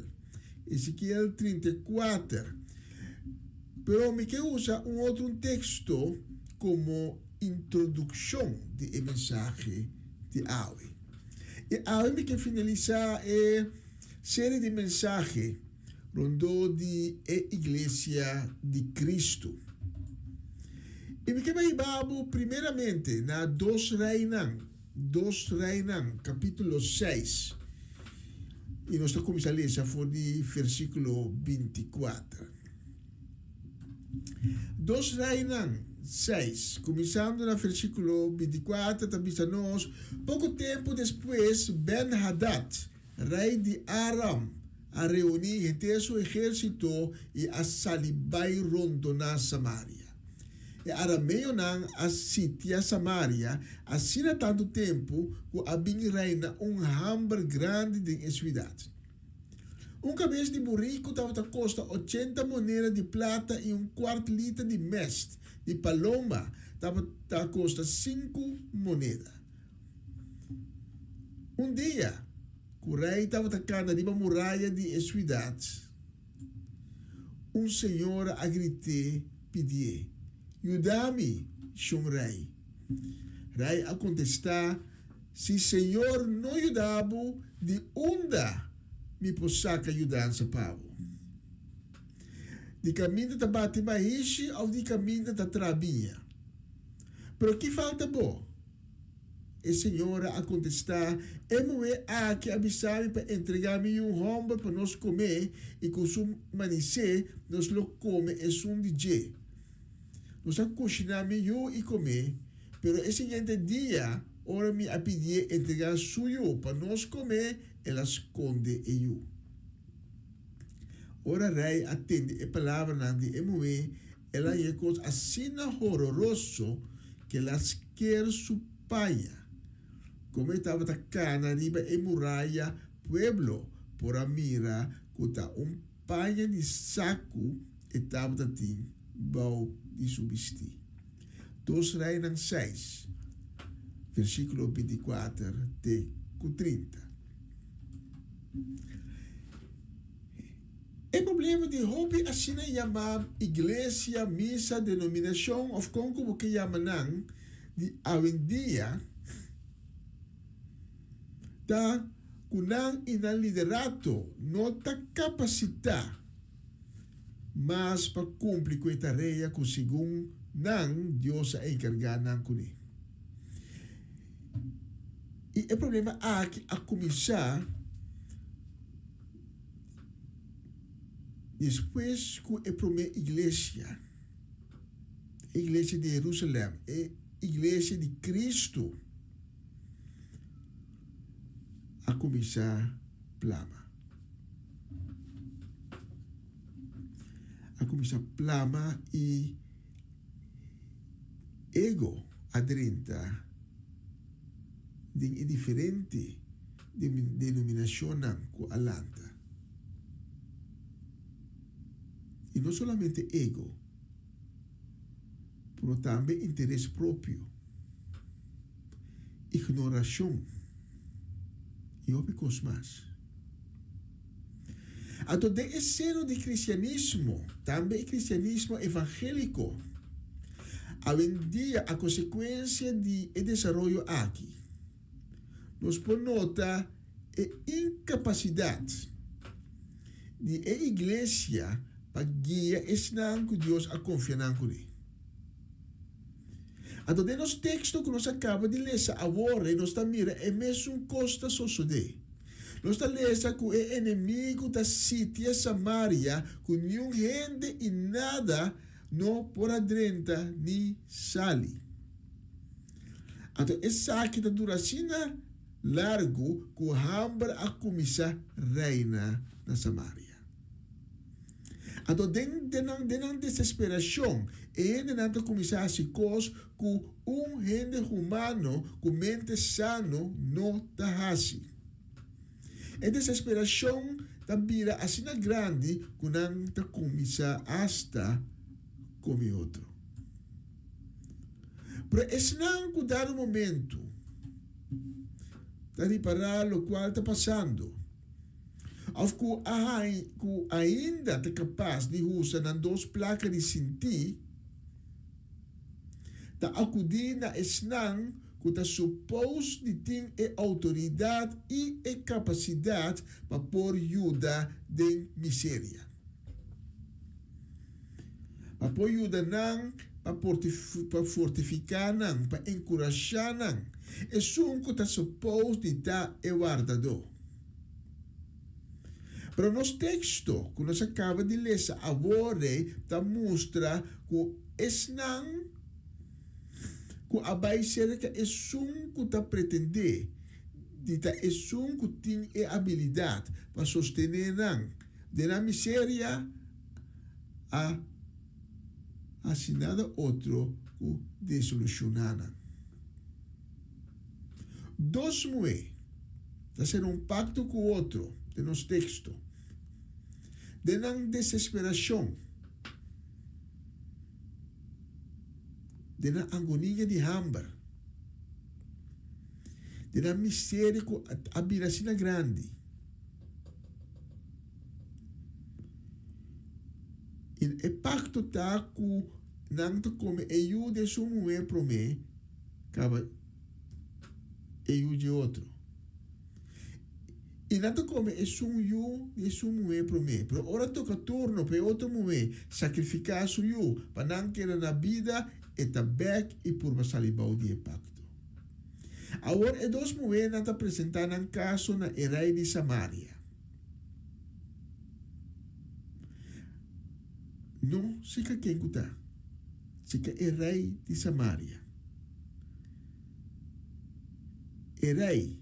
Ezekiel 34. Pero mi ke usa un otro un teksto komo introdukshon di e mensahe di awe. I awe mi ke finalisá e serie di mensahe rondó di e Iglesia di Kristu. I mi ke bai hiba bo primeramente na Dos Reinan, Dos Reinan, kapítulo seis, i nos ta kuminsá lesa for di versíkulo bintikuater. Dos Reinan seis, kuminsando na versíkulo bintikuater, ta bisa nos, Poko tempu despues, Ben-Hadad, rei di Aram, a reuní henter su ehérsito i a sali bai rondoná Samaria. E arameonan a sitia Samaria asina tantu tempu ku a bin reina un hamber grandi den e siudat. Un kabes di buriku tabata kosta ochenta moneda di plata i un kuart liter di mèst di palomba tabata kosta sinku moneda. Un dia ku rei tabata kana riba muraya di e siudat, Un señora a grit'é pidié, Yuda mi, shon rei! Rei a kontestá, Si Señor no yuda bo, di unda mi por saka yudansa pa bo? Di kaminda ta bati mahishi òf di kaminda ta traha biña? Pero ki falta bo? E señora a kontestá, E muhé aki a bisa mi pa entregá mi yu hòmber pa nos kom'é, i ku su manisé nos lo kome esun di dje. Nos a kushiná mi yu i kom'é, pero e siguiente dia, ora mi a pidié entregá su yu pa nos kom'é, el a skonde e yu. Ora rei a tende e palabranan di e muhé, El a haña kos asina hororoso ku el a sker su paña. Komo e tabata kana riba e muraya, pueblo por a mira ku ta un paña di saku e tabata tin bou di su bistí. Dos Reinan seis, versíkulo bintikuater te ku trinta. E problema di hopi asina yamá iglesia, misa, denominashon òf kon ku bo ke yama nan di awendia ta ku nan i nan liderato no ta kapasitá. mas pa kumpli ku e tarea ku segun nan Dios a enkargá nan kuné. I e problema aki a kuminsá despues ku e promé iglesia, e iglesia di Herusalèm, e iglesia di Kristu, a kuminsá plama. A kuminsá plama i ego a drenta den e diferente denominashonnan ku a lanta. I no solamente ego, pero tambe interes propio, ignorashon i hopi kos mas. Anto den e seno di kristianismo, tambe e kristianismo evangéliko, awendia a konsekuensia di e desaroyo aki, nos por nota e inkapasidat di e iglesia pa guia esnan ku Dios a konfia nan kuné. Anto den nos teksto ku nos a kaba di lesa awor nos ta mira e mesun kos ta sosodé. Nos ta lesa ku e enemigu ta sitia Samaria ku niun hende i nada no por a drenta ni sali. Anto esaki ta dura asina largu ku hamber a kuminsá reina na Samaria. Anto den den nan desesperashon e hendenan ta kuminsá hasi kos ku un hende humano ku mente sano no ta hasi. E desesperashon ta bira asina grandi ku nan ta kuminsá asta kome otro. Pero esnan ku dado momentu ta ripará lokual ta pasando, Of ku a haña ku ainda ta kapas di usa nan dos plaka di sintí, ta akudí na esnan ku ta supos di tin e outoridat i e kapasidat pa por yuda den miseria. Pa por yuda nan, pa pa fortifiká nan, pa enkurashá nan, esun ku ta supos di ta e wardadó. Pero nos teksto ku nos a kaba di lesa awor ei ta mustra ku esnan ku a bai serka esun ku ta pretendé di ta esun ku tin e abilidat pa sostené nan den nan miseria a hasi nada otro ku desilushoná nan. Dos muhé ta sera un pakto ku otro den nos teksto. Den nan desesperashon, den nan angonia di hamber, den nan miseria ku a bira asina grandi, i e pakto ta ku nan ta kome e yu di esun muhé promé, Kaba e yu dje otro. I nan ta kome esun yu di esun muhé promé. Pero ora toka turno pa e otro muhé sakrifiká su yu pa nan keda na bida, e ta bèk i purba sali bou di e pakto. Awor e dos muhénan ta presentá nan kaso na e rei di Samaria. No seka ken ku ta. Sika e rei di Samaria. E rei,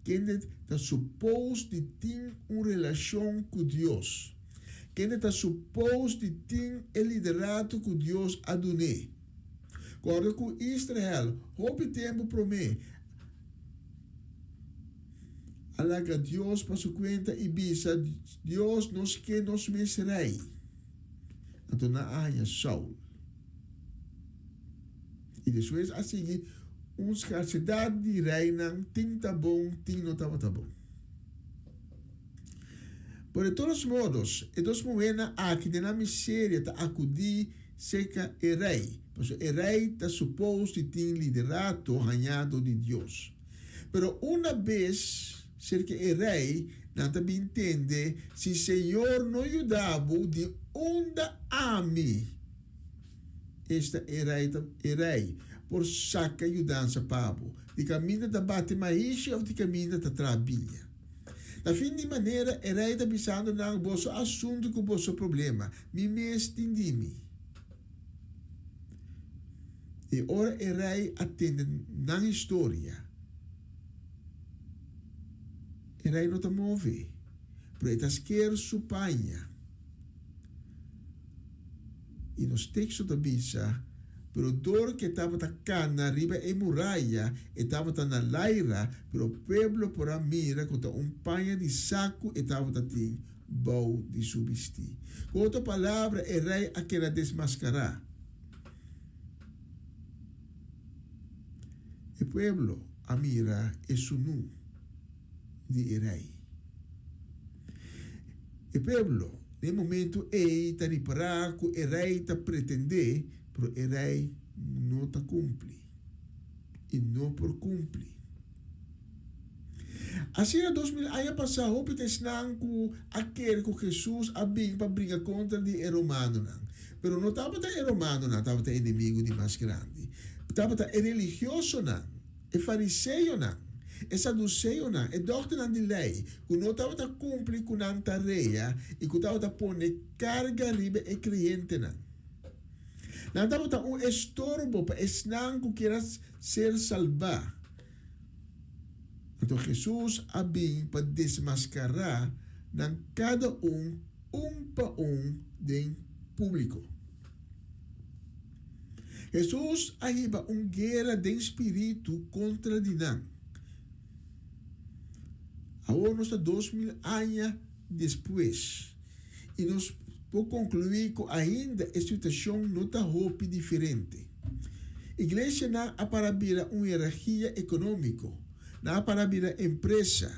kende ta supos di tin un relashon ku Dios, kende ta supos di tin e liderato ku Dios a dun'é. Kòrda ku Israel hopi tempu promé a laga Dios pa su kuenta i bisa, Dios, nos ke nos mes rei. Anto nan a haña Saul. I despues a sigui un skarsedat di reinan, tin ta bon, tin no tabata bon. Pero de todos modos, e dos muhénan aki den nan miseria ta akudí serka e rei, pasobra e rei ta supos di tin liderato hañado di Dios. Pero una bes serka e rei, nan ta bin tende, Si Señor no yuda bo di. Unda ami, esta e rei ta e rei, por saka yudansa pa bo? Di kaminda ta bati maishi òf di kaminda ta traha biña? Na fin di manera e rei ta bisando nan, Boso asuntu ku boso problema, mi mes tin di mi. I ora e rei a tende nan historia, e rei no ta move, pero e ta sker su paña. I nos teksto ta bisa, Pero dor ku e tabata kana riba e muraya, e tabata na laira, pero pueblo por a mira ku ta un paña di saku e tabata tin bou di su bistí. Ku otro palabra, e rei a keda desmaskará. E pueblo a mira e sunú di e rei. E pueblo na e momento ei ta ripará ku e rei ta pretendé, pero e rei no ta kumpli i no por kumpli. Asina 2000 aña pasá hopi ta esnan ku a kere ku Hesus a bin pa bringa kontra di e romanonan. Pero no tabata e romanonan tabata e enemigu di mas grandi. Tabata e religiosonan. E fariseonan, e saduseonan, e dòkternan di lei ku no tabata kumpli ku nan tarea i ku tabata pone karga riba e kreyentenan. Nan tabata un estorbo pa esnan ku kier a ser salbá. Anto Hesus a bin pa desmaskará nan kada un, un pa un den públiko. Hesus a hiba un guera den spiritu kontra di nan. Awor nos ta 2000 aña despues i nos por konkluí ku ainda e situashon no ta hopi diferente. Iglesianan a para bira un hierarkia ekonómiko, nan a para bira empresa,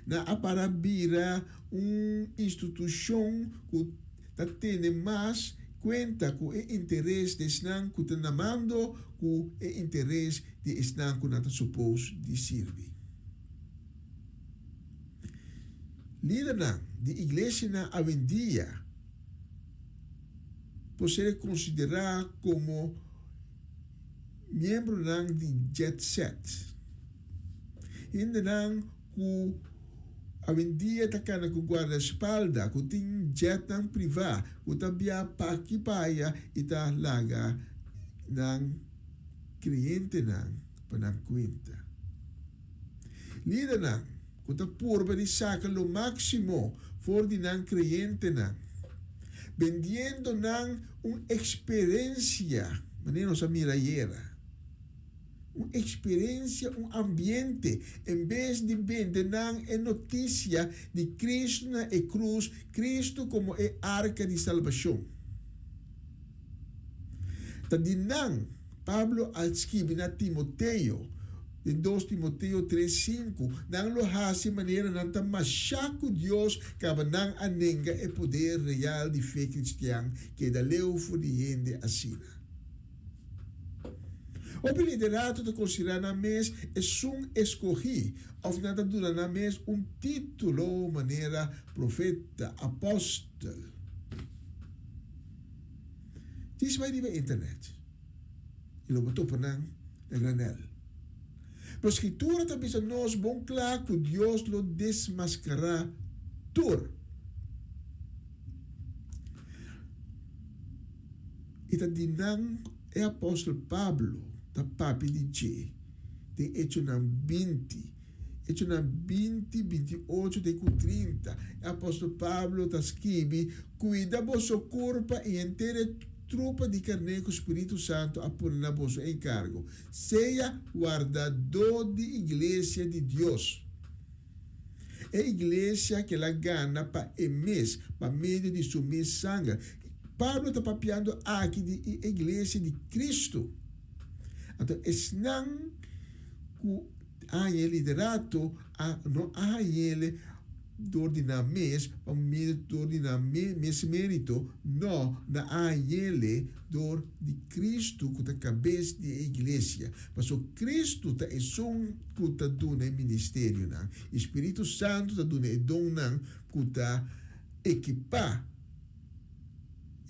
nan a para bira un institushon ku ta tene mas kuenta ku e interes di esnan ku ta na mando ku e interes di esnan ku nan ta supos di sirbi. Lidernan di iglesianan awendia por ser konsiderá komo miembronan di jet set, hendenan ku awendia ta kana ku guardaespalda, ku tin jetnan privá, ku ta bia p'aki p'aya i ta laga nan klientenan pa nan kuenta. Lidernan ku ta purba di saka lo máksimo for di nan kreyentenan, bendiendo nan un eksperensia, manera nos a mira ayera. Un experiencia, un ambiente, en bes di bende nan e noticia di Cristo na e cruz, Cristo como e arca di salbacion. Ta di nan Pablo a skibi na Timoteo, den dos Timoteo tres sinku, nan lo haci manera nan ta masha cu Dios caba nan a nenga e poder real di fe cristian, keda leu for di hende asina. Hopi liderato ta konsiderá nan mes esun eskogí òf nan ta duna nan mes un título manera profeta, apòstel. Djis bai riba internet i lo bo topa nan na granèl. Pero Skritura ta bisa nos bon kla ku Dios lo desmaskará tur. I ta di nan e apòstel Pablo ta papia di dje den Echonan 20. Echonan 20, 28 te ku 30, e apòstel Pablo ta skibi, Kuida boso kurpa i henter e trupa di karné ku spiritu santu a pone na boso enkargo. Sea wardadó di iglesia di Dios. E iglesia ku el a gana pa e mes, pa medio di su mes sanger. Pablo ta papiando aki di e iglesia di Kristu. Anto esnan ku a haña e liderato a no a hañ'el dor di nan mes, pa medio dor di nan mes merito, no, nan a hañ'el dor di Kristu ku ta kabes di e iglesia. Pasobra Kristu ta esun ku ta duna e ministerionan, i Spiritu Santu ta duna e donnan ku ta ekipá.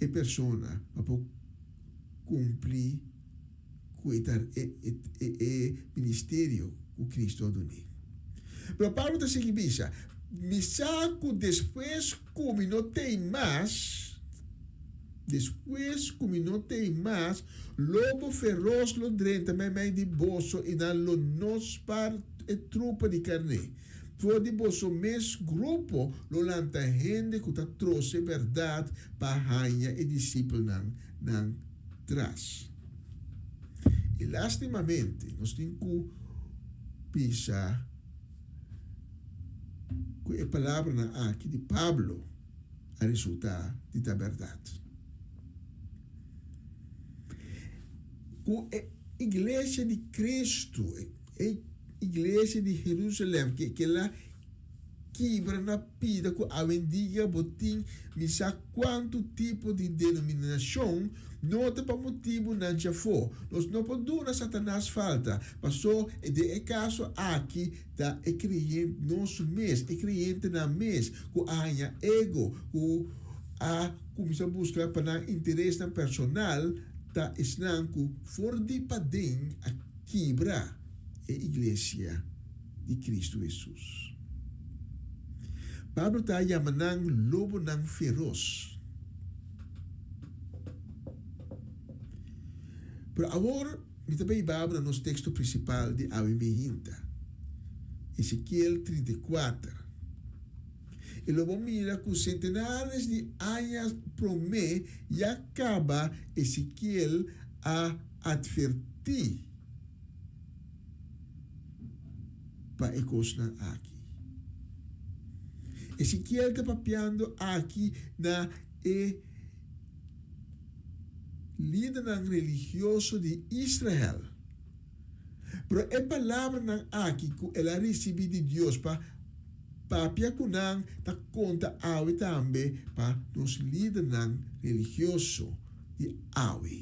e persona pa por kumpli ku e e e ministerio ku Cristo a dun'é. Pero Pablo ta sigui bisa, Mi sa ku despues ku mi no t'ei mas, despues ku mi no t'ei mas, lobo feros lo drenta meimei di boso i nan lo no spar e trupa di karné. For di boso mes grupo lo lanta hende ku ta trose bèrdat pa haña e disipelnan nan tras. I lastimamente nos tin ku bisa ku e palabranan aki di Pablo a resultá di ta bèrdat. Ku e iglesia di Kristu, e iglesia di Herusalèm, ke kila kibra na pida ku awendia bo tin mi sa kuantu tipo di denominashon, no ta pa motibu nan djafó. Nos no por duna Satanas falta, paso den e kaso aki ta e kreyente nos mes, e kreyentenan mes ku a haña ego, ku a kuminsá buska pa nan interesnan personal, ta esnan ku for di paden a kibra e iglesia di Cristo Hesus. Pablo ta yama nan lobonan feros. Pero awor mi ta bay babo na nos texto principal di awe mehinta, Ezekiel 34. I lo bo mira cu centenares di aña prome ya caba Ezekiel a adverti. pa e kosnan aki. Ezekiel ta papiando aki na e lidernan religioso di Israel. Pero e palabranan aki ku el a risibí di Dios pa papia ku nan ta konta awe tambe pa nos lidernan religioso di awe.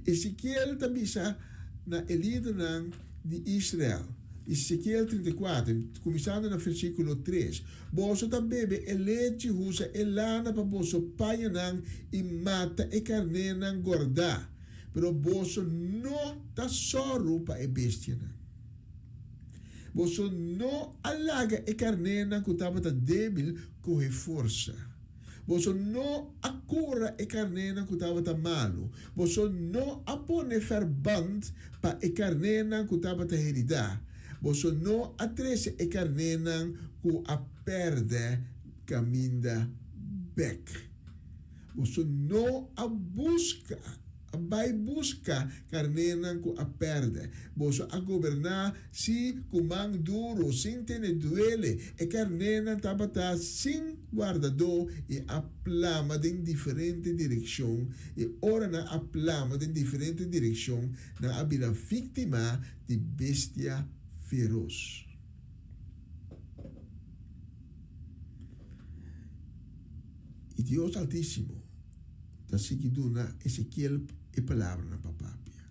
Ezekiel ta bisa na e lidernan di Israel, Ezekiel 34, kuminsando na versíkulo 3, Boso ta bebe e lechi, husa e lana pa boso pañanan i mata e karnénan gordá, pero boso no ta sòru pa e bestianan. Boso no a laga e karnénan ku tabata débil kohe forsa. Boso no a kura e karnénan ku tabata malu. Boso no a pone ferbant pa e karnénan ku tabata heridá. Boso no a trese e karnénan ku a pèrdè kaminda bèk. Boso no a buska. A bai buska karnénan ku a pèrdè. Boso a goberná, sí, ku man duru, sin tene duele. E karnénan tabata sin wardadó i a plama den diferente direkshon, i ora nan a plama den diferente direkshon, nan a bira víktima di bestia feros. I Dios Altísimo ta sigui duna Ezekiel e palabranan pa papia.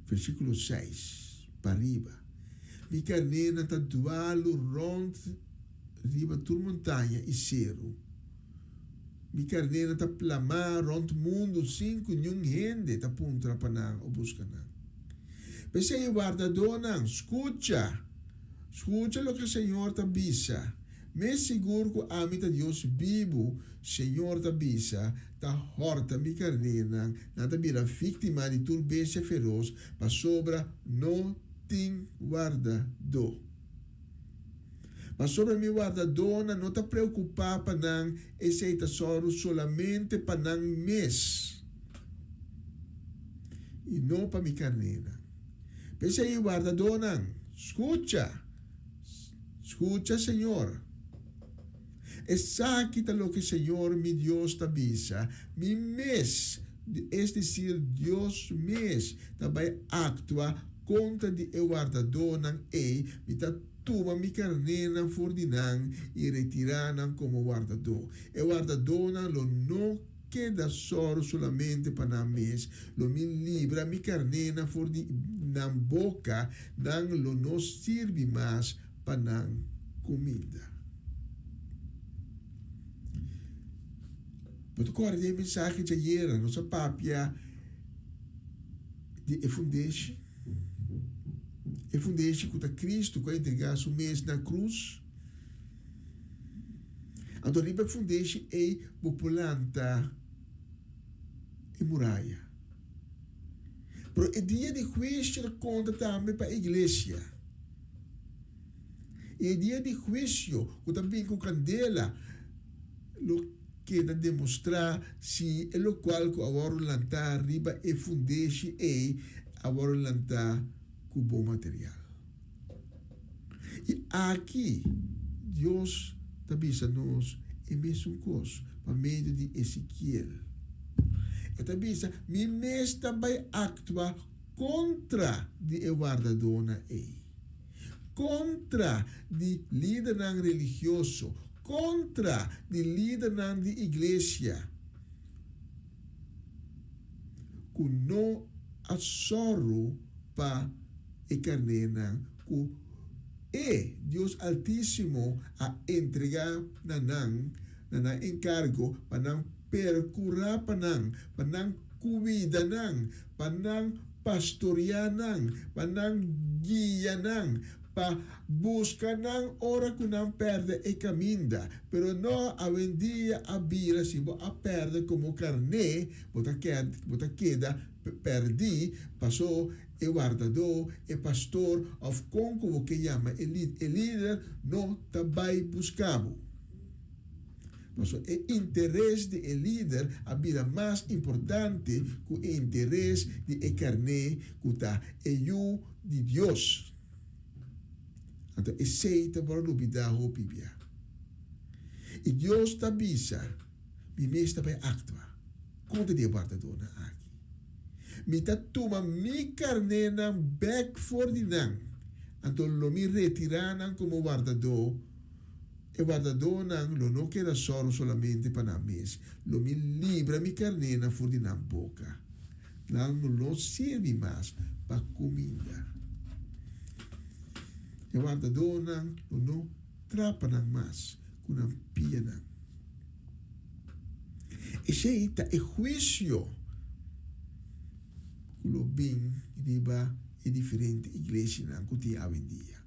Versíkulo seis pa riba, Mi karnénan ta dualu rònt riba tur montaña i seru. Mi karnénan ta plamá rònt mundu sin ku niun hende ta puntra pa nan o buska nan. P'esei, wardadónan, skucha! Skucha loke Señor ta bisa, Mes sigur ku ami ta Dios bibu, Señor ta bisa, ta hòrta mi karnénan, nan ta bira víktima di tur bestia feros, pasobra no tin wardadó. Pasobra mi wardadónan no ta preokupá pa nan, esei ta sòru solamente pa nan mes i no pa mi karnénan. P'esei, wardadónan, skucha! Skucha, Señor. Esaki ta loke Señor mi Dios ta bisa, Mi mes, es desir, Dios mes, ta bai aktua kontra di e wardadónan ei, mi ta tuma mi karnénan for di nan i retirá nan komo wardadó. E wardadónan lo no keda sòru solamente pa nan mes, lo mi libra mi karnénan for di nan boka, nan lo no sirbi mas pa nan kuminda. Bo ta kòrda den e mensahe djayera nos a papia di e fundeshi? E fundeshi ku ta Kristu ku a entregá su mes na krus. Anto riba e fundeshi ei bo por lanta e muraya. Pero e dia di huisio ta konta tambe pa e iglesia. I e dia di huisio ku ta bin ku kandela lo keda demostrá si e lokual ku a wòrdu lantá riba e fundeshi ei a wòrdu lantá ku bon material. I aki Dios ta bisa nos e mesun kos pa medio di Ezekiel. E ta bisa, Mi mes ta bai aktua kontra di e wardadónan ei, kontra di lidernan religioso, kontra di lidernan di iglesia ku no a sòru pa e karnénan ku e Dios Altísimo a entregá na nan, na nan enkargo, pa nan perkurá pa nan, pa nan kuida nan, pa nan pastoriá nan, pa nan guia nan, pa buska nan ora ku nan pèrdè e kaminda. Pero no, awendia a bira si bo a pèrdè komo karné, bo ta bo ta keda pèrdí, pasó e wardadó, e pastor òf kon ku bo ke yama e e lider no ta bai buska bo. Pasobra e interes di e lider a bira mas importante ku e interes di e karné ku ta e yu di Dios. Anto esei ta wòrdu lubidá hopi bia. I Dios ta bisa, Mi mes ta bai aktua kontra di e wardadónan aki. Mi ta tuma mi karnénan bèk for di nan, anto lo mi retirá nan komo wardadó. E wardadónan lo no keda sòru solamente pa nan mes, lo mi libra mi karnénan for di nan boka. Nan lo no sirbi mas pa kuminda. E wardadónan lo no trapa nan mas ku nan pianan. Esei ta e huisio ku lo bin riba e diferente iglesianan ku tin awendia.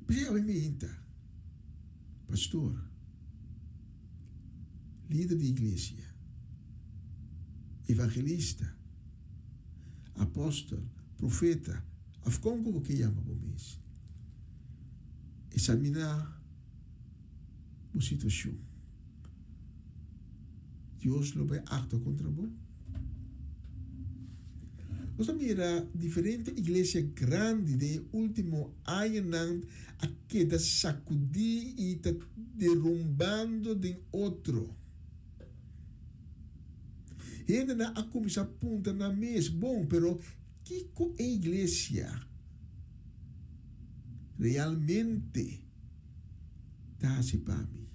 P'esei awe mi ta, pastor, lider di iglesia, evangelista, apòstel, profeta, òf kon ku bo ke yama bo mes, Examiná bo situashon. Dios lo bai aktua kontra bo? Nos a mira diferente iglesia grandi den e último añanan a keda sakudí i ta derumbando den otro. Hendenan a kuminsá puntra nan mes, Bon, pero kiko e iglesia realmente ta hasi pa mi?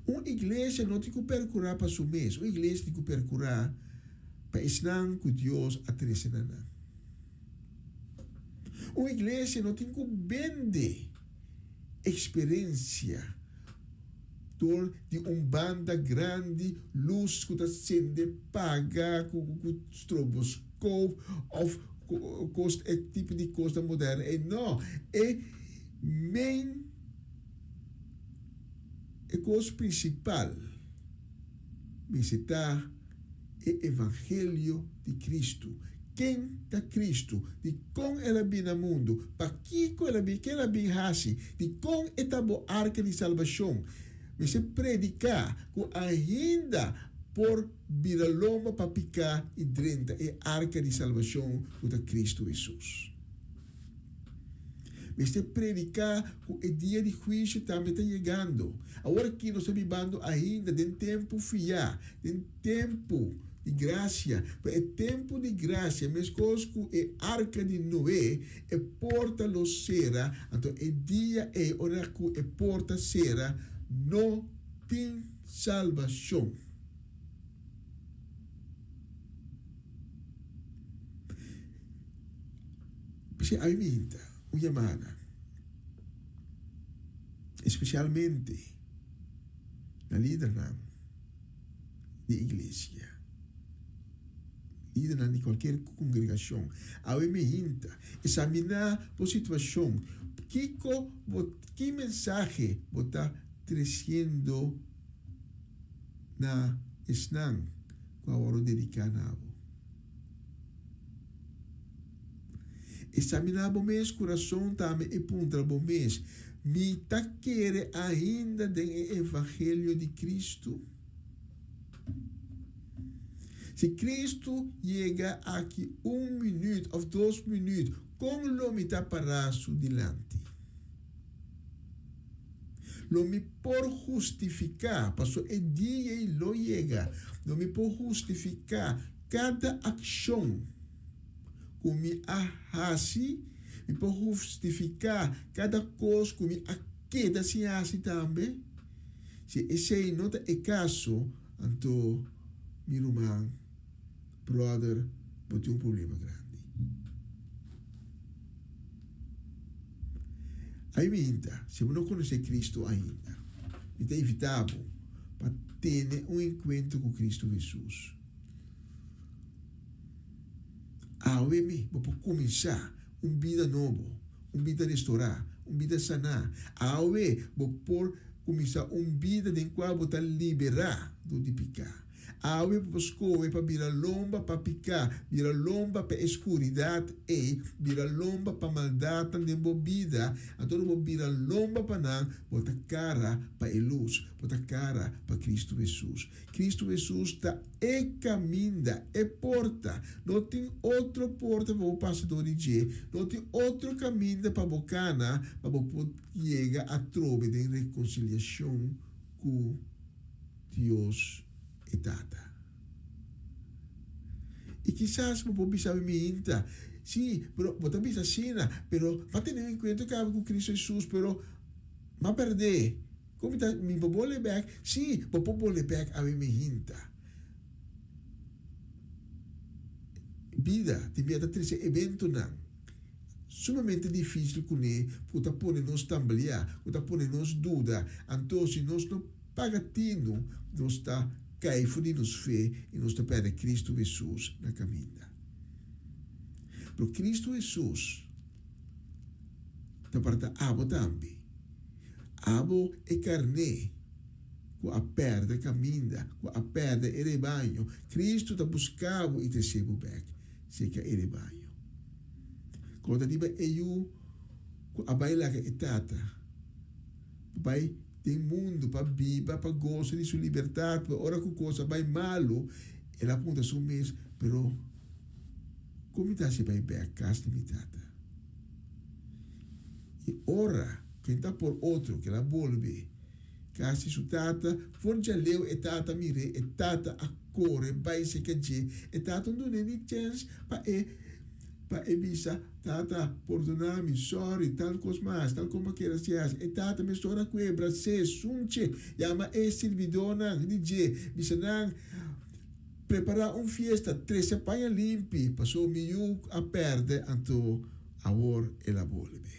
Un iglesia no tin ku perkurá pa su mes, un iglesia tin ku perkurá pa esnan ku Dios a trese na nan. Un iglesia no tin ku bende eksperensia dor di un banda grandi lus ku ta sende paga ku stroboskop òf kos e tipo di kosnan moderno ei. No, e main e kos prinsipal mester ta e evangelio di Kristu. Ken ta Kristu? Dikon el a bin na mundu? Pakiko el a bin? Ke el a bin hasi? Dikon e ta bo arka di salbashon? Mester prediká ku ainda por bira lomba pa piká i drenta e arka di salbashon ku ta Kristu Hesus. Mester prediká ku e dia di huisio tambe ta yegando. Awor aki nos ta bibando ainda den tempu fiá, den tempu di grasia. Pero e tempu di grasia, meskos ku e arka di Noe, e porta lo sera, anto e dia ei ora ku e porta sera, no tin salbashon. P'esei a mi minta un yamada. Espesialmente na lidernan di iglesia, lidernan di kualkier kongregashon. Awe mi hinta, eksaminá bo situashon. Kiko bo, ki mensahe bo ta tresiendo na esnan ku a wòrdu dediká na bo? Examiná bo mes kurason tambe i puntra bo mes, Mi ta kere ainda den e evangelio di Kristu? Si Kristu yega aki un minüt òf dos minüt, kon lo mi ta pará su dilanti? Lo mi por hustifiká, pasobra e dia ei lo yega, lo mi por hustifiká kada akshon ku mi a hasi, mi por hustifiká kada kos ku mi a keda sin hasi tambe? Si esei no ta e kaso, anto mi ruman, bròder, bo tin un problema grandi. Ai mi hinta, si bo no konosé Kristu ainda, mi ta invitá bo pa tene un enkuentro ku Kristu Hesus. Awe mi bo por kuminsá un bida nobo, un bida restorá, un bida saná. Awe bo por kuminsá un bida den kua bo ta liberá dor di piká. Awe bo por skohe pa bira lomba pa piká, bira lomba pa e skuridat ei, bira lomba pa maldatnan den bo bida. Anto ora bo bira lomba pa nan, bo ta kara pa e lus, bo ta kara pa Kristu Hesus. Kristu Hesus ta e kaminda, e porta. No tin otro porta pa bo pasa dor di dje. No tin otro kaminda pa bo kana pa bo por yega atrobe den rekonsiliashon ku Dios e Tata. I kisas bo por bisa mi minta, Sí, pero bo ta bisa asina, pero m'a tene un enkuentro kaba ku Kristu Hesus, pero m'a pèrd'é. Kon mi ta, mi por bole bek? Sí, bo por bole bek awe mi hinta. Bida tin bia ta trese eventonan sumamente difícil kuné ku ta pone nos tambaleá, ku ta pone nos duda. Anto si nos no paga tinu, nos ta kai for di nos fe i nos ta pèrdè Kristu Hesus na kaminda. Pero Kristu Hesus ta parta abo tambe. Abo e karné ku a pèrdè kaminda, ku a pèrdè e rebaño. Kristu ta buska bo i tresé bo bèk serka e rebaño. Konta riba e yu ku a bai laga e tata pa bai den mundu pa biba, pa gosa di su libertat, pero ora ku kos a bai malu, el a puntra su mes, Pero, kon mi ta hasi bai bèk kas di mi tata? I ora ku e ta por otro ku el a bolbe kasi su tata, for djaleu e tata mir'é, e tata a kore bai serka dje. E tata no dun'é ni chèns pa e pa e bisa, Tata, pordoná mi, sòri, tal kos mas, tal kos makera si hasi. E tata mesora ku e bras'é, sunch'é, yama e sirbidónan di dje, bisa nan, Prepará un fiesta, trese paña limpi, pasobra mi yu a pèrdè, anto awor el a bolbe.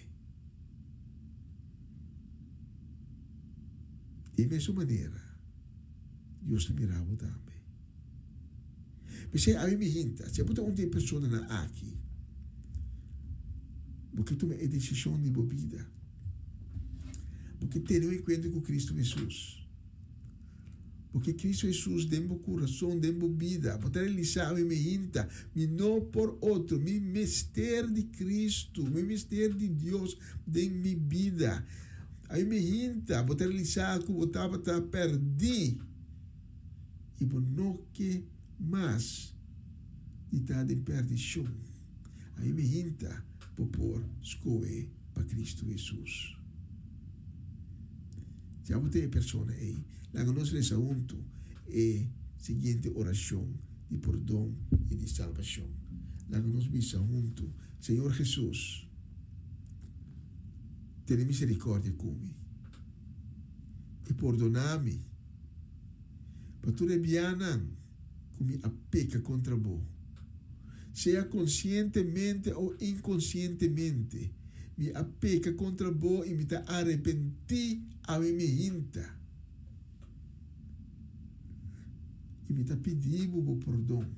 Di e mesun manera, Dios ta mira bo tambe. P'esei ami mi hinta, si abo ta un di e personanan aki, bo ke tuma e desishon di bo bida, bo ke tene un enkuentro ku Kristu Hesus. Porque Cristo Hesus den bo curason, den bo bida, bo ta realisa ami mi hinta, mi no por otro, mi mester di Cristo, mi mester di Dios den mi bida. Ami mi hinta, bo ta realisa cu bo tabata perdi y bo no ke mas di ta den perdicion. Ami mi hinta, bo por scohe pa Cristo Hesus. Si abo ta e persona ei, laga nos resa huntu e siguiente orashon di pordon i di salbashon. Laga nos bisa huntu, Señor Hesus, tene miserikòrdia ku mi i pordoná mi pa tur e bianan ku mi a peka kontra Bo, sea konsientemente o inkonsientemente. Mi a peka kontra Bo i mi ta arepentí awe mi hinta. I mi ta pidi Bo Bo pordon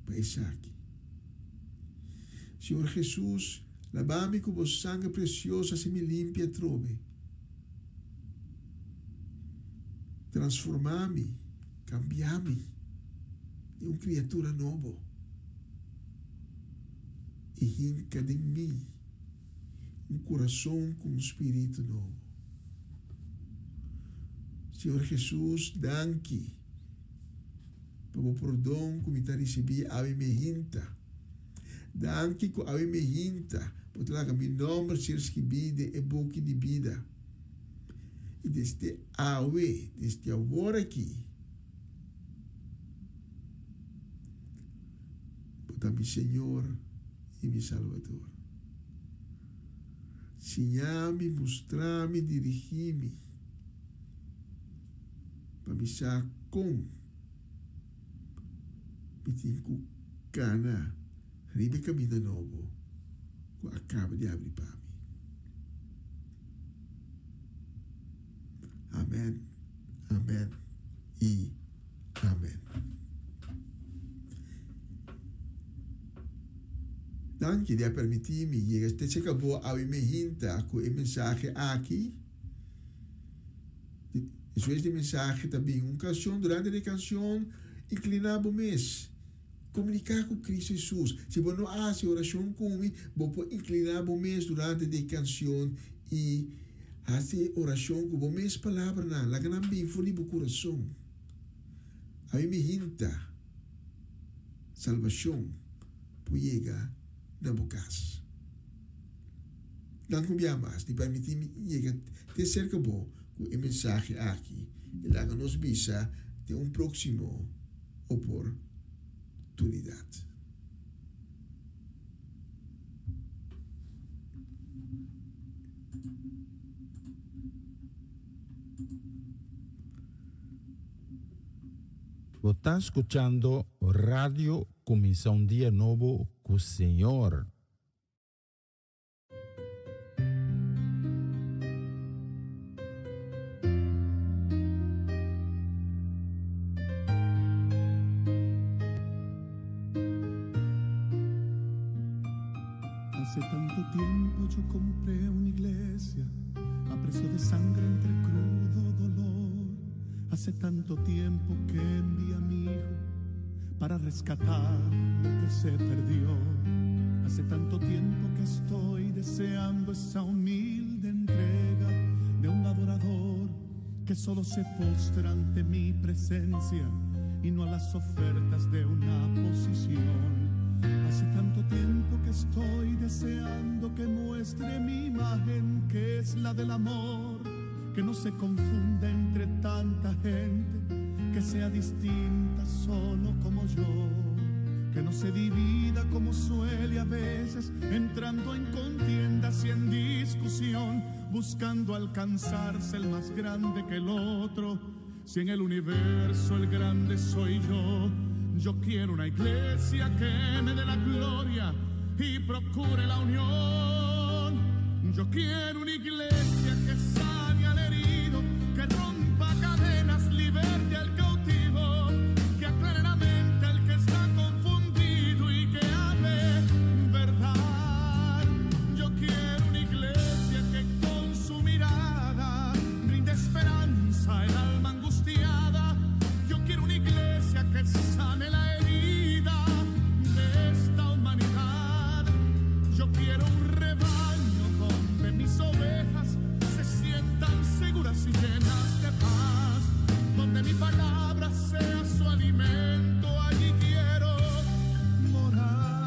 pa esaki. Señor Hesus, laba mi ku Bo sanger presioso hasi mi limpi atrobe. Transformá mi, kambiá mi den un kriatura nobo i hinka den mi un kurason ku un spiritu nobo. Señor Hesus, danki pa bo pordon ku mi ta risibí awe mi hinta. Danki ku awe mi hinta bo ta laga mi nòmber ser skibí den e buki di bida. I desde awe, desde awor aki, bo ta mi Señor i mi Salbador. Siña mi, mustra mi, dirigí mi, pa mi sa kon mi tin ku kana riba e kaminda nobo ku a kaba di abri pa mi. Amen, amen i amen. Danki di a permití mi yega te cheka bo awe mi hinta ku e mensahe aki. Despues di e mensahe ta bin un kanshon. Durante di e kanshon, inkliná bo mes. Komuniká ku Kristu Hesus. Si bo no a hasi orashon ku mi, bo por inkliná bo mes durante di e kanshon i hasi e orashon ku bo mes palabranan. Laga nan bin for di bo kurason. Ami mi hinta salbashon por yega na bo kas. Nan ku bia mas di permití mi yega te serka bo ku e mensahe aki i laga nos bisa den un próksimo oportunidat. Bo ta skuchando Radio Kuminsá un Dia Nobo ku Señor. Hace tanto tiempo yo compré una iglesia a precio de sangre entre crudo dolor. Hace tanto tiempo que envié a mi hijo para rescatar lo que se perdió. Hace tanto tiempo que estoy deseando esa humilde entrega de un adorador que solo se postra ante mi presencia y no a las ofertas de una posición. Hace tanto tiempo que estoy deseando que muestre mi imagen, que es la del amor, que no se confunda entre tanta gente, que sea distinta solo como yo, que no se divida como suele a veces, entrando en contiendas y en discusión, buscando alcanzarse el más grande que el otro. Si en el universo el grande soy yo, yo quiero una iglesia que me dé la gloria y procure la unión. Yo quiero una iglesia que sane al herido, que rompa cadenas, liberte al cautivo, que aclare la mente al que está confundido y que hable verdad. Yo quiero una iglesia que con su mirada brinde esperanza al alma angustiada. Yo quiero una iglesia que sane la herida de esta humanidad. Yo quiero un rebaño donde mis ovejas se sientan seguras y llenas de paz, donde mi palabra sea su alimento. Allí quiero morar.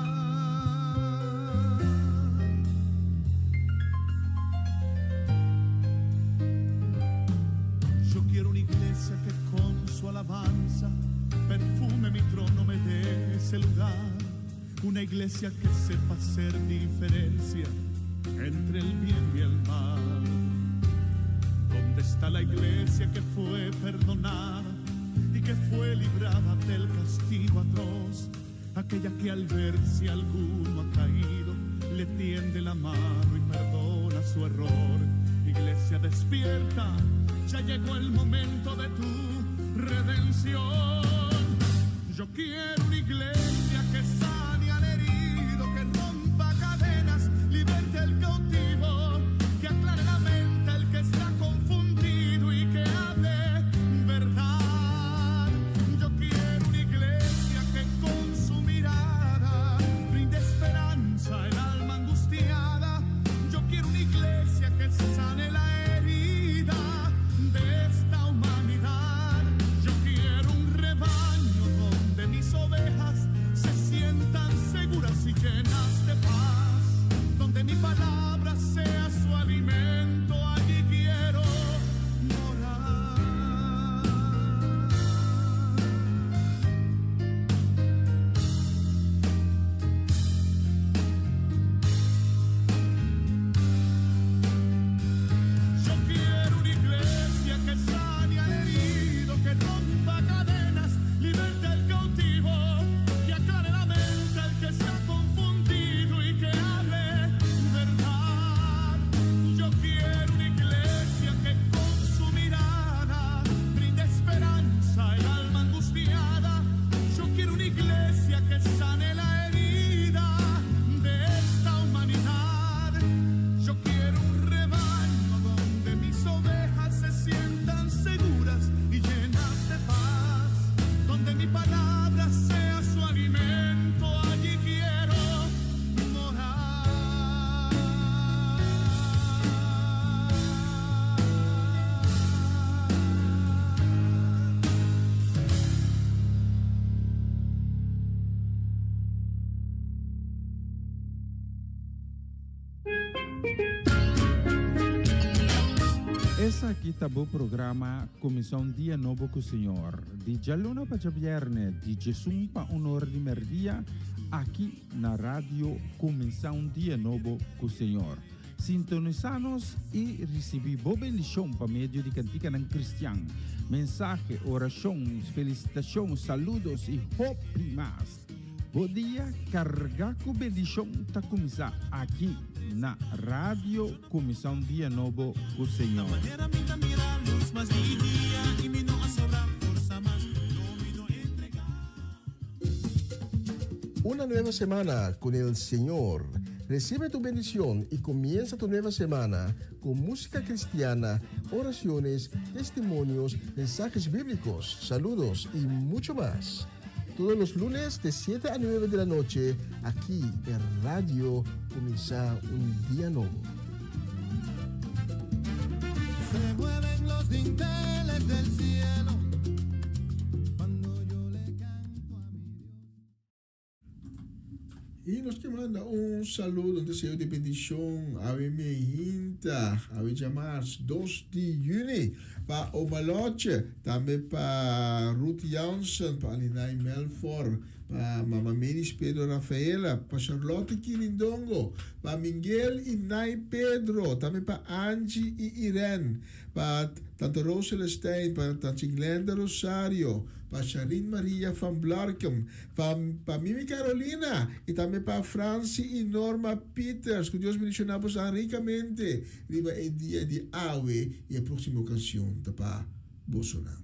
Yo quiero una iglesia que con su alabanza perfume mi trono, me dé ese lugar. Una iglesia que sepa hacer diferencia entre el bien y el mal. ¿Dónde está la iglesia que fue perdonada y que fue librada del castigo atroz? Aquella que al ver si alguno ha caído, le tiende la mano y perdona su error. Iglesia despierta, ya llegó el momento de tu redención. Yo quiero una iglesia que sane al herido, que rompa cadenas, liberte al cautivo, que aclare la mente al que está confundido y que hable verdad. Yo quiero una iglesia que con su mirada brinde esperanza al alma angustiada. Yo quiero una iglesia que sane la herida de esta humanidad. Yo quiero un rebaño donde mis ovejas se sientan seguras y llenas de paz, donde mi palabra sea su alimento. Allí quiero morar. Yo quiero una iglesia que sane al herido, que rompa cadenas, liberte al cautivo, que aclare la mente al que está confundido y que hable verdad. Yo quiero una iglesia que con su mirada brinde esperanza al alma angustiada. Yo quiero una iglesia que sane la herida de esta humanidad. Yo quiero un rebaño donde mis ovejas se sientan seguras y llenas de paz, donde mi palabra sea su alimento. Allí quiero morar. Esaki ta bo programa Kuminsá un Dia Nobo ku Señor, di djaluna pa djabièrnè di djesun pa un or di mèrdia, aki na Radio Kuminsá un Dia Nobo ku Señor. Sintonisá nos i risibí bo bendishon pa medio di kantikanan kristian, mensahe, orashon, felisitashon, saludos i hopi mas. Bo dia kargá ku bendishon ta kuminsá aki na Radio Kuminsá un Dia Nobo ku Señor. Una nueva semana con el Señor. Recibe tu bendición y comienza tu nueva semana con música cristiana, oraciones, testimonios, mensajes bíblicos, saludos y mucho más. Todos los lunes de 7 a 9 de la noche, aquí en Radio Comienza un Día Nuevo. Se mueven los dinteles del cielo cuando yo le canto a mi Dios. I nos ke manda un saludo, un deseo di bendishon awe meinta, awe djamars dos di yüni, pa Oma Lotje, tambe pa Ruth Jansen, pa Alinay Melfor, pa Mama Meris Pedro Rafaela, pa Charlotte Kirindongo, pa Miguel i Nay Pedro, tambe pa Angie i Irene, pa Tante Rose Celestijn, pa Tantje Glenda Rosario, pa Sharine Maria van Blarkum, Pa pa Mimi Carolina y tambe pa Franci y Norma Pieters. Cu Dios bendiciona bosan ricamente riba e dia di awe y e proximo cancion ta pa bosonan.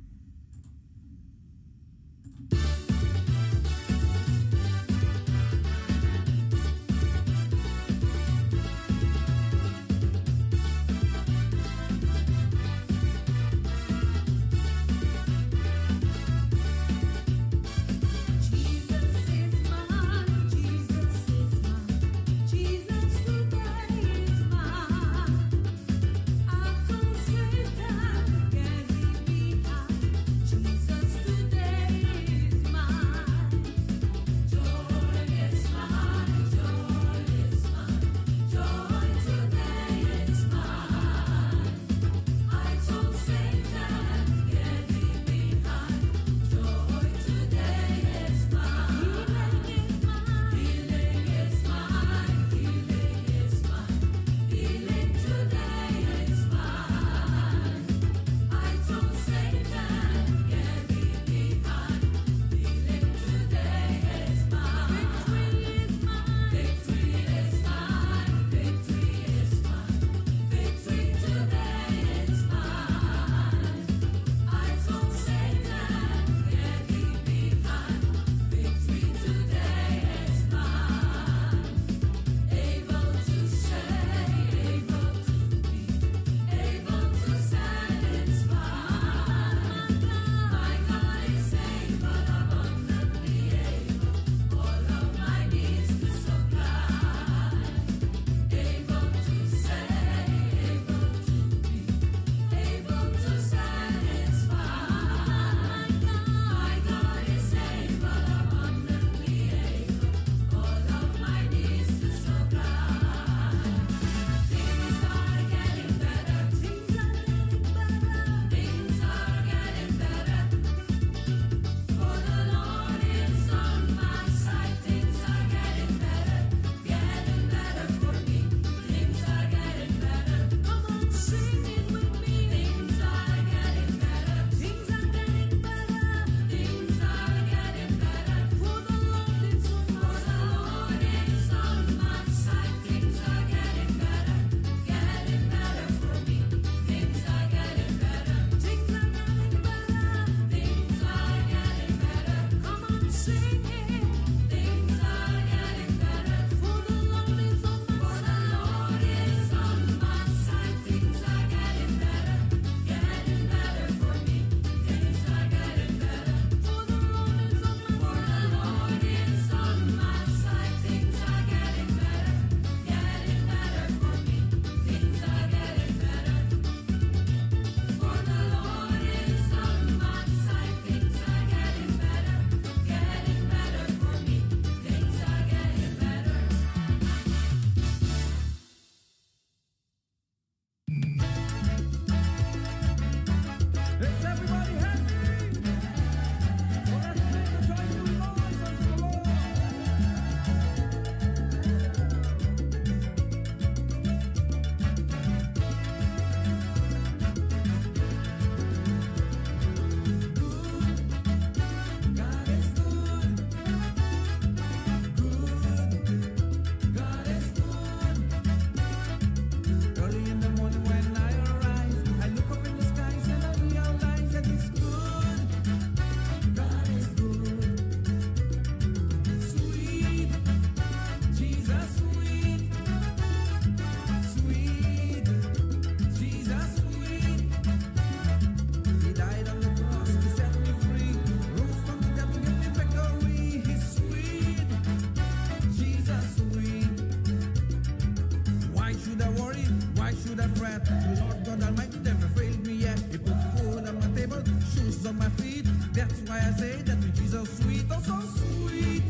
I say that with Jesus sweet, oh so sweet.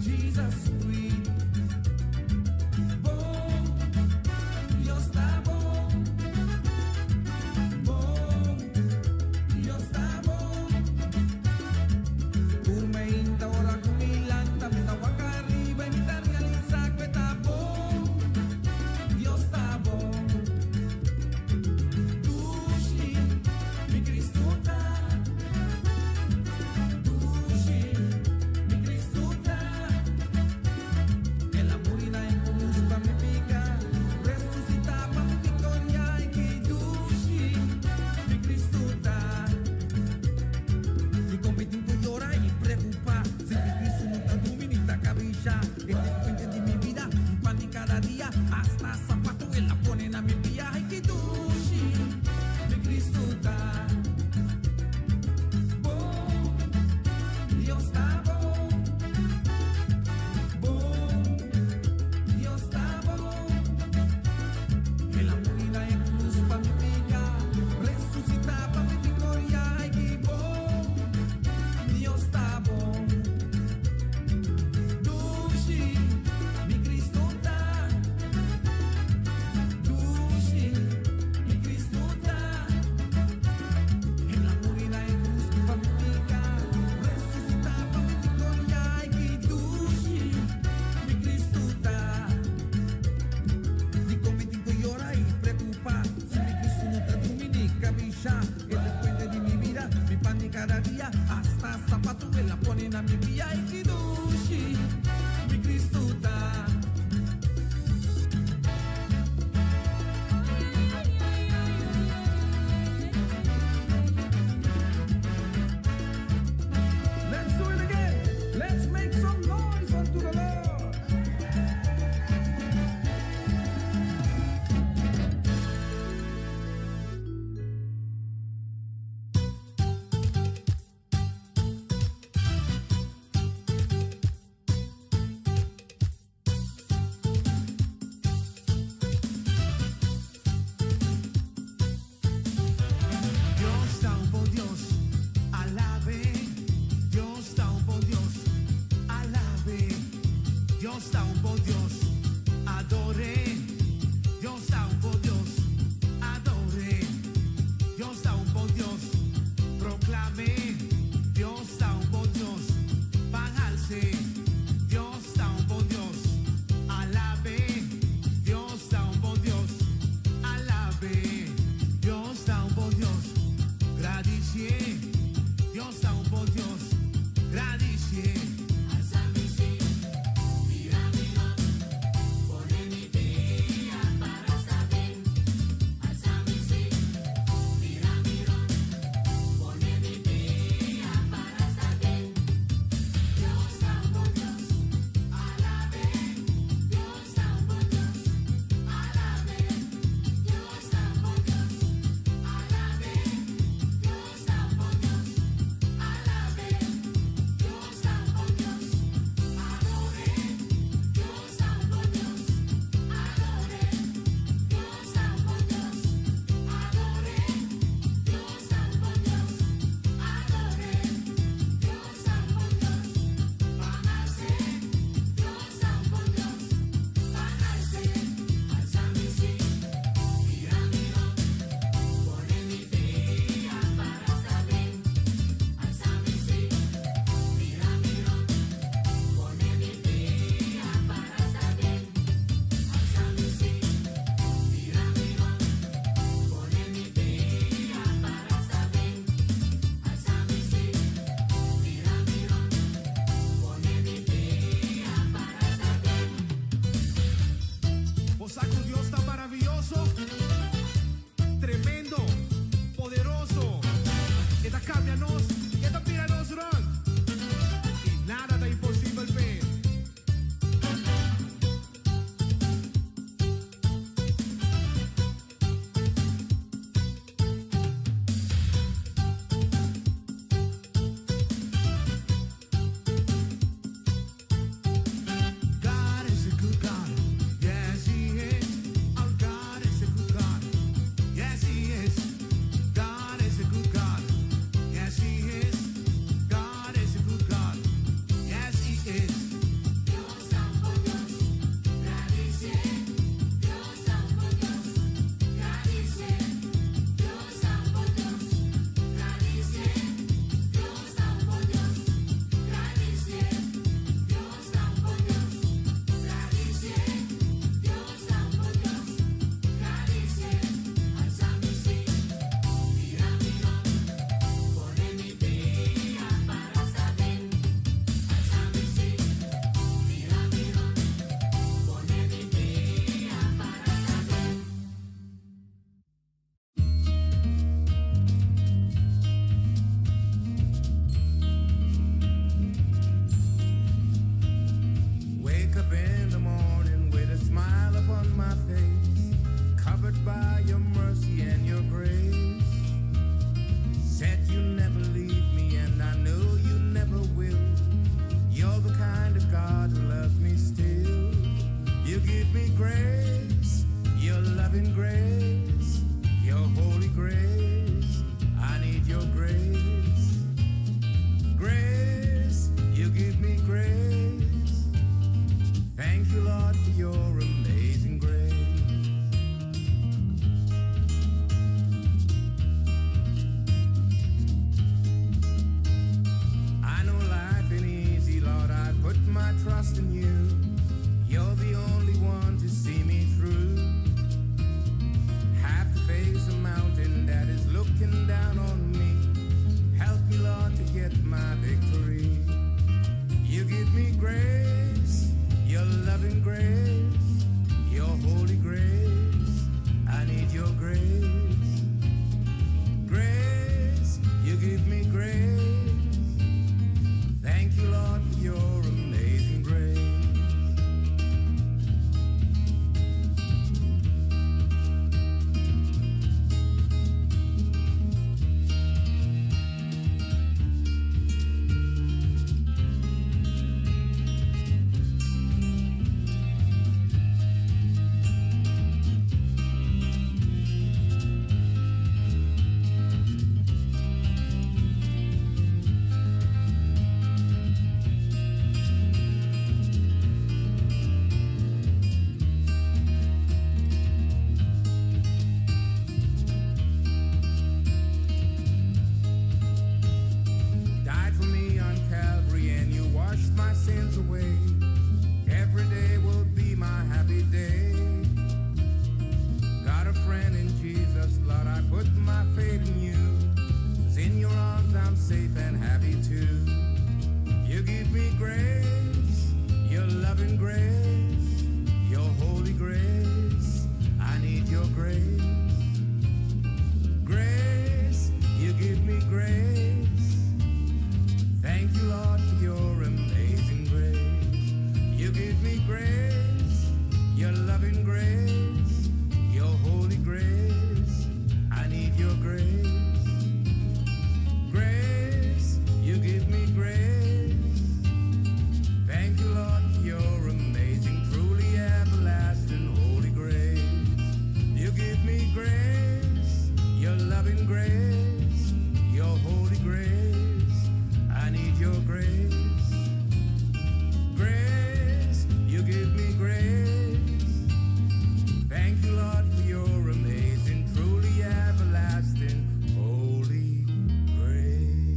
Jesus sweet. Bon, Dios ta bon. Bon, Dios ta bon. Tur mainta ora ku mi lanta, mi ta wak ariba i mi ta realisá ku e ta bon. Dios ta bon. Dushi, mi Kristu ta. Dushi, mi Kristu ta. El a muri na krus pa mi piká, resusitá pa mi viktoria i ki dushi, mi Kristu ta. Mi kompetir ku yora i preokupá, si mi Kristu no ta drumi ni ta kabishá. E ta fuente di mi bida, mi pan di kada dia, asta sapatu el a pone na mi pia. Ai ki dushi, mi Kristu ta. Bon, Dios ta bon. Bon, Dios ta bon. El a muri na krus pa mi piká, resusitá pa mi viktoria. Ai ki bon, Dios ta bon. Dushi, mi Kristu ta. Dushi, mi Kristu ta. El a muri na krus pa mi piká, resusitá pa mi viktoria. Ai ki dushi, mi Kristu ta. Di kon mi tin ku yora i preokupá, si mi Kristu no ta drumi ni kabishá. E ta fuente di mi bida, mi pan di kada dia, asta sapatu el a pone na mi pia. Ai ki dushi, mi Kristu ta. Let's do it again. Let's make some noise unto the Lord. trust in you. You're the only one to see me through. Have to face a mountain that is looking down on me. Help me, Lord, to get my victory. You give me grace, your loving grace, your holy grace. I need your grace. Grace, you give me grace. Thank you, Lord, for your amazing grace. Died for me on Calvary and you washed my sins away. Every day will be my happy day. Got a friend in Jesus, Lord, I put my faith in you. 'Cause in your arms I'm safe and happy too. You give me grace, your loving grace, your holy grace. I need your grace. Grace, you give me grace. Thank you, Lord, for your amazing grace. You give me grace, your loving grace, your holy grace. I need your grace. Grace, you give me grace. Thank you, Lord, for your amazing, truly everlasting holy grace. You give me grace, your loving grace, your holy grace. I need your grace. Grace, you give me grace. Thank you, Lord, for your amazing, truly everlasting holy grace.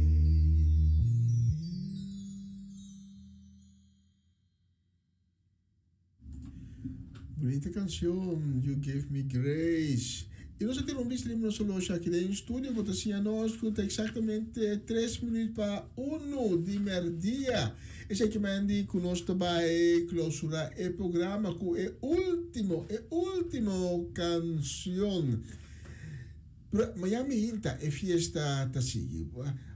Bunita kansion, You Give Me Grace. I nos a tira un bista riba nos oloshi aki den studio ku ta siña nos ku ta eksaktamente tres minüt pa unu di mèrdia. Esaki men di ku nos ta bai klousurá e programa ku e último, e último kansion. Pero mañan mihinta e fiesta ta sigui.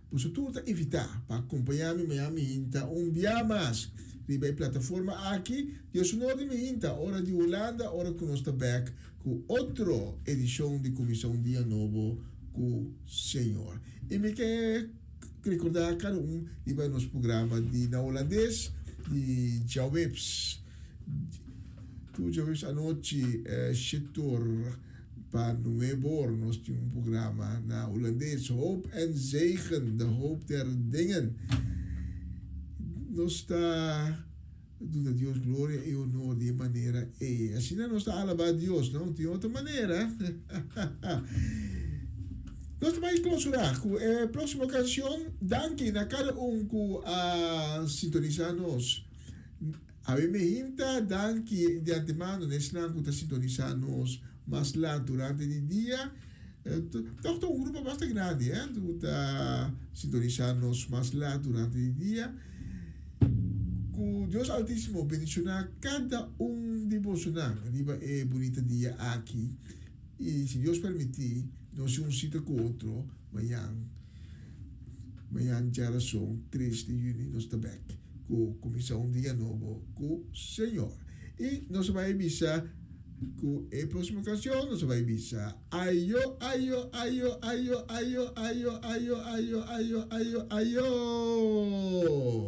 Boso tur ta invitá pa acompañá mi mañan mihinta un bia mas riba e plataforma aki. Dios honor di mihinta, ora di Hulanda, ora cu nos ta bek cu otro edicion di Cuminsa un Dia Nobo cu Señor. Y mi ke recordá cada un riba nos programa di na Hulandes di djaweps. Tur djaweps anochi shetor pa nuebor nos tin un programa na Hulandes, Hoop en Zegen, de hoop der dingen. Nos ta duna Dios gloria i honor di e manera ei. Asina nos ta alabá Dios, no tin otro manera. Nos ta bai clausurá ku e próksimo kanshon. Danki na kada un ku a sintonisá nos. Awe mi hinta danki di antemano na esnan ku ta sintonisá nos mas lat durante di dia. Tòg ta un grupo basta grandi ku ta sintonisá nos mas lat durante di dia. Ku Dios Altísimo bendishoná kada un di bosonan riba e bunita dia aki. I si Dios permití, nos tin un sita ku otro mañan. Mañan djarason tres di yüni nos ta bèk ku kuminsá un dia nobo ku Señor. I nos a bai bisa ku e próksimo kanshon nos a bai bisa Ayo ayo ayo ayo ayo ayo ayo ayo ayo ayo ayo.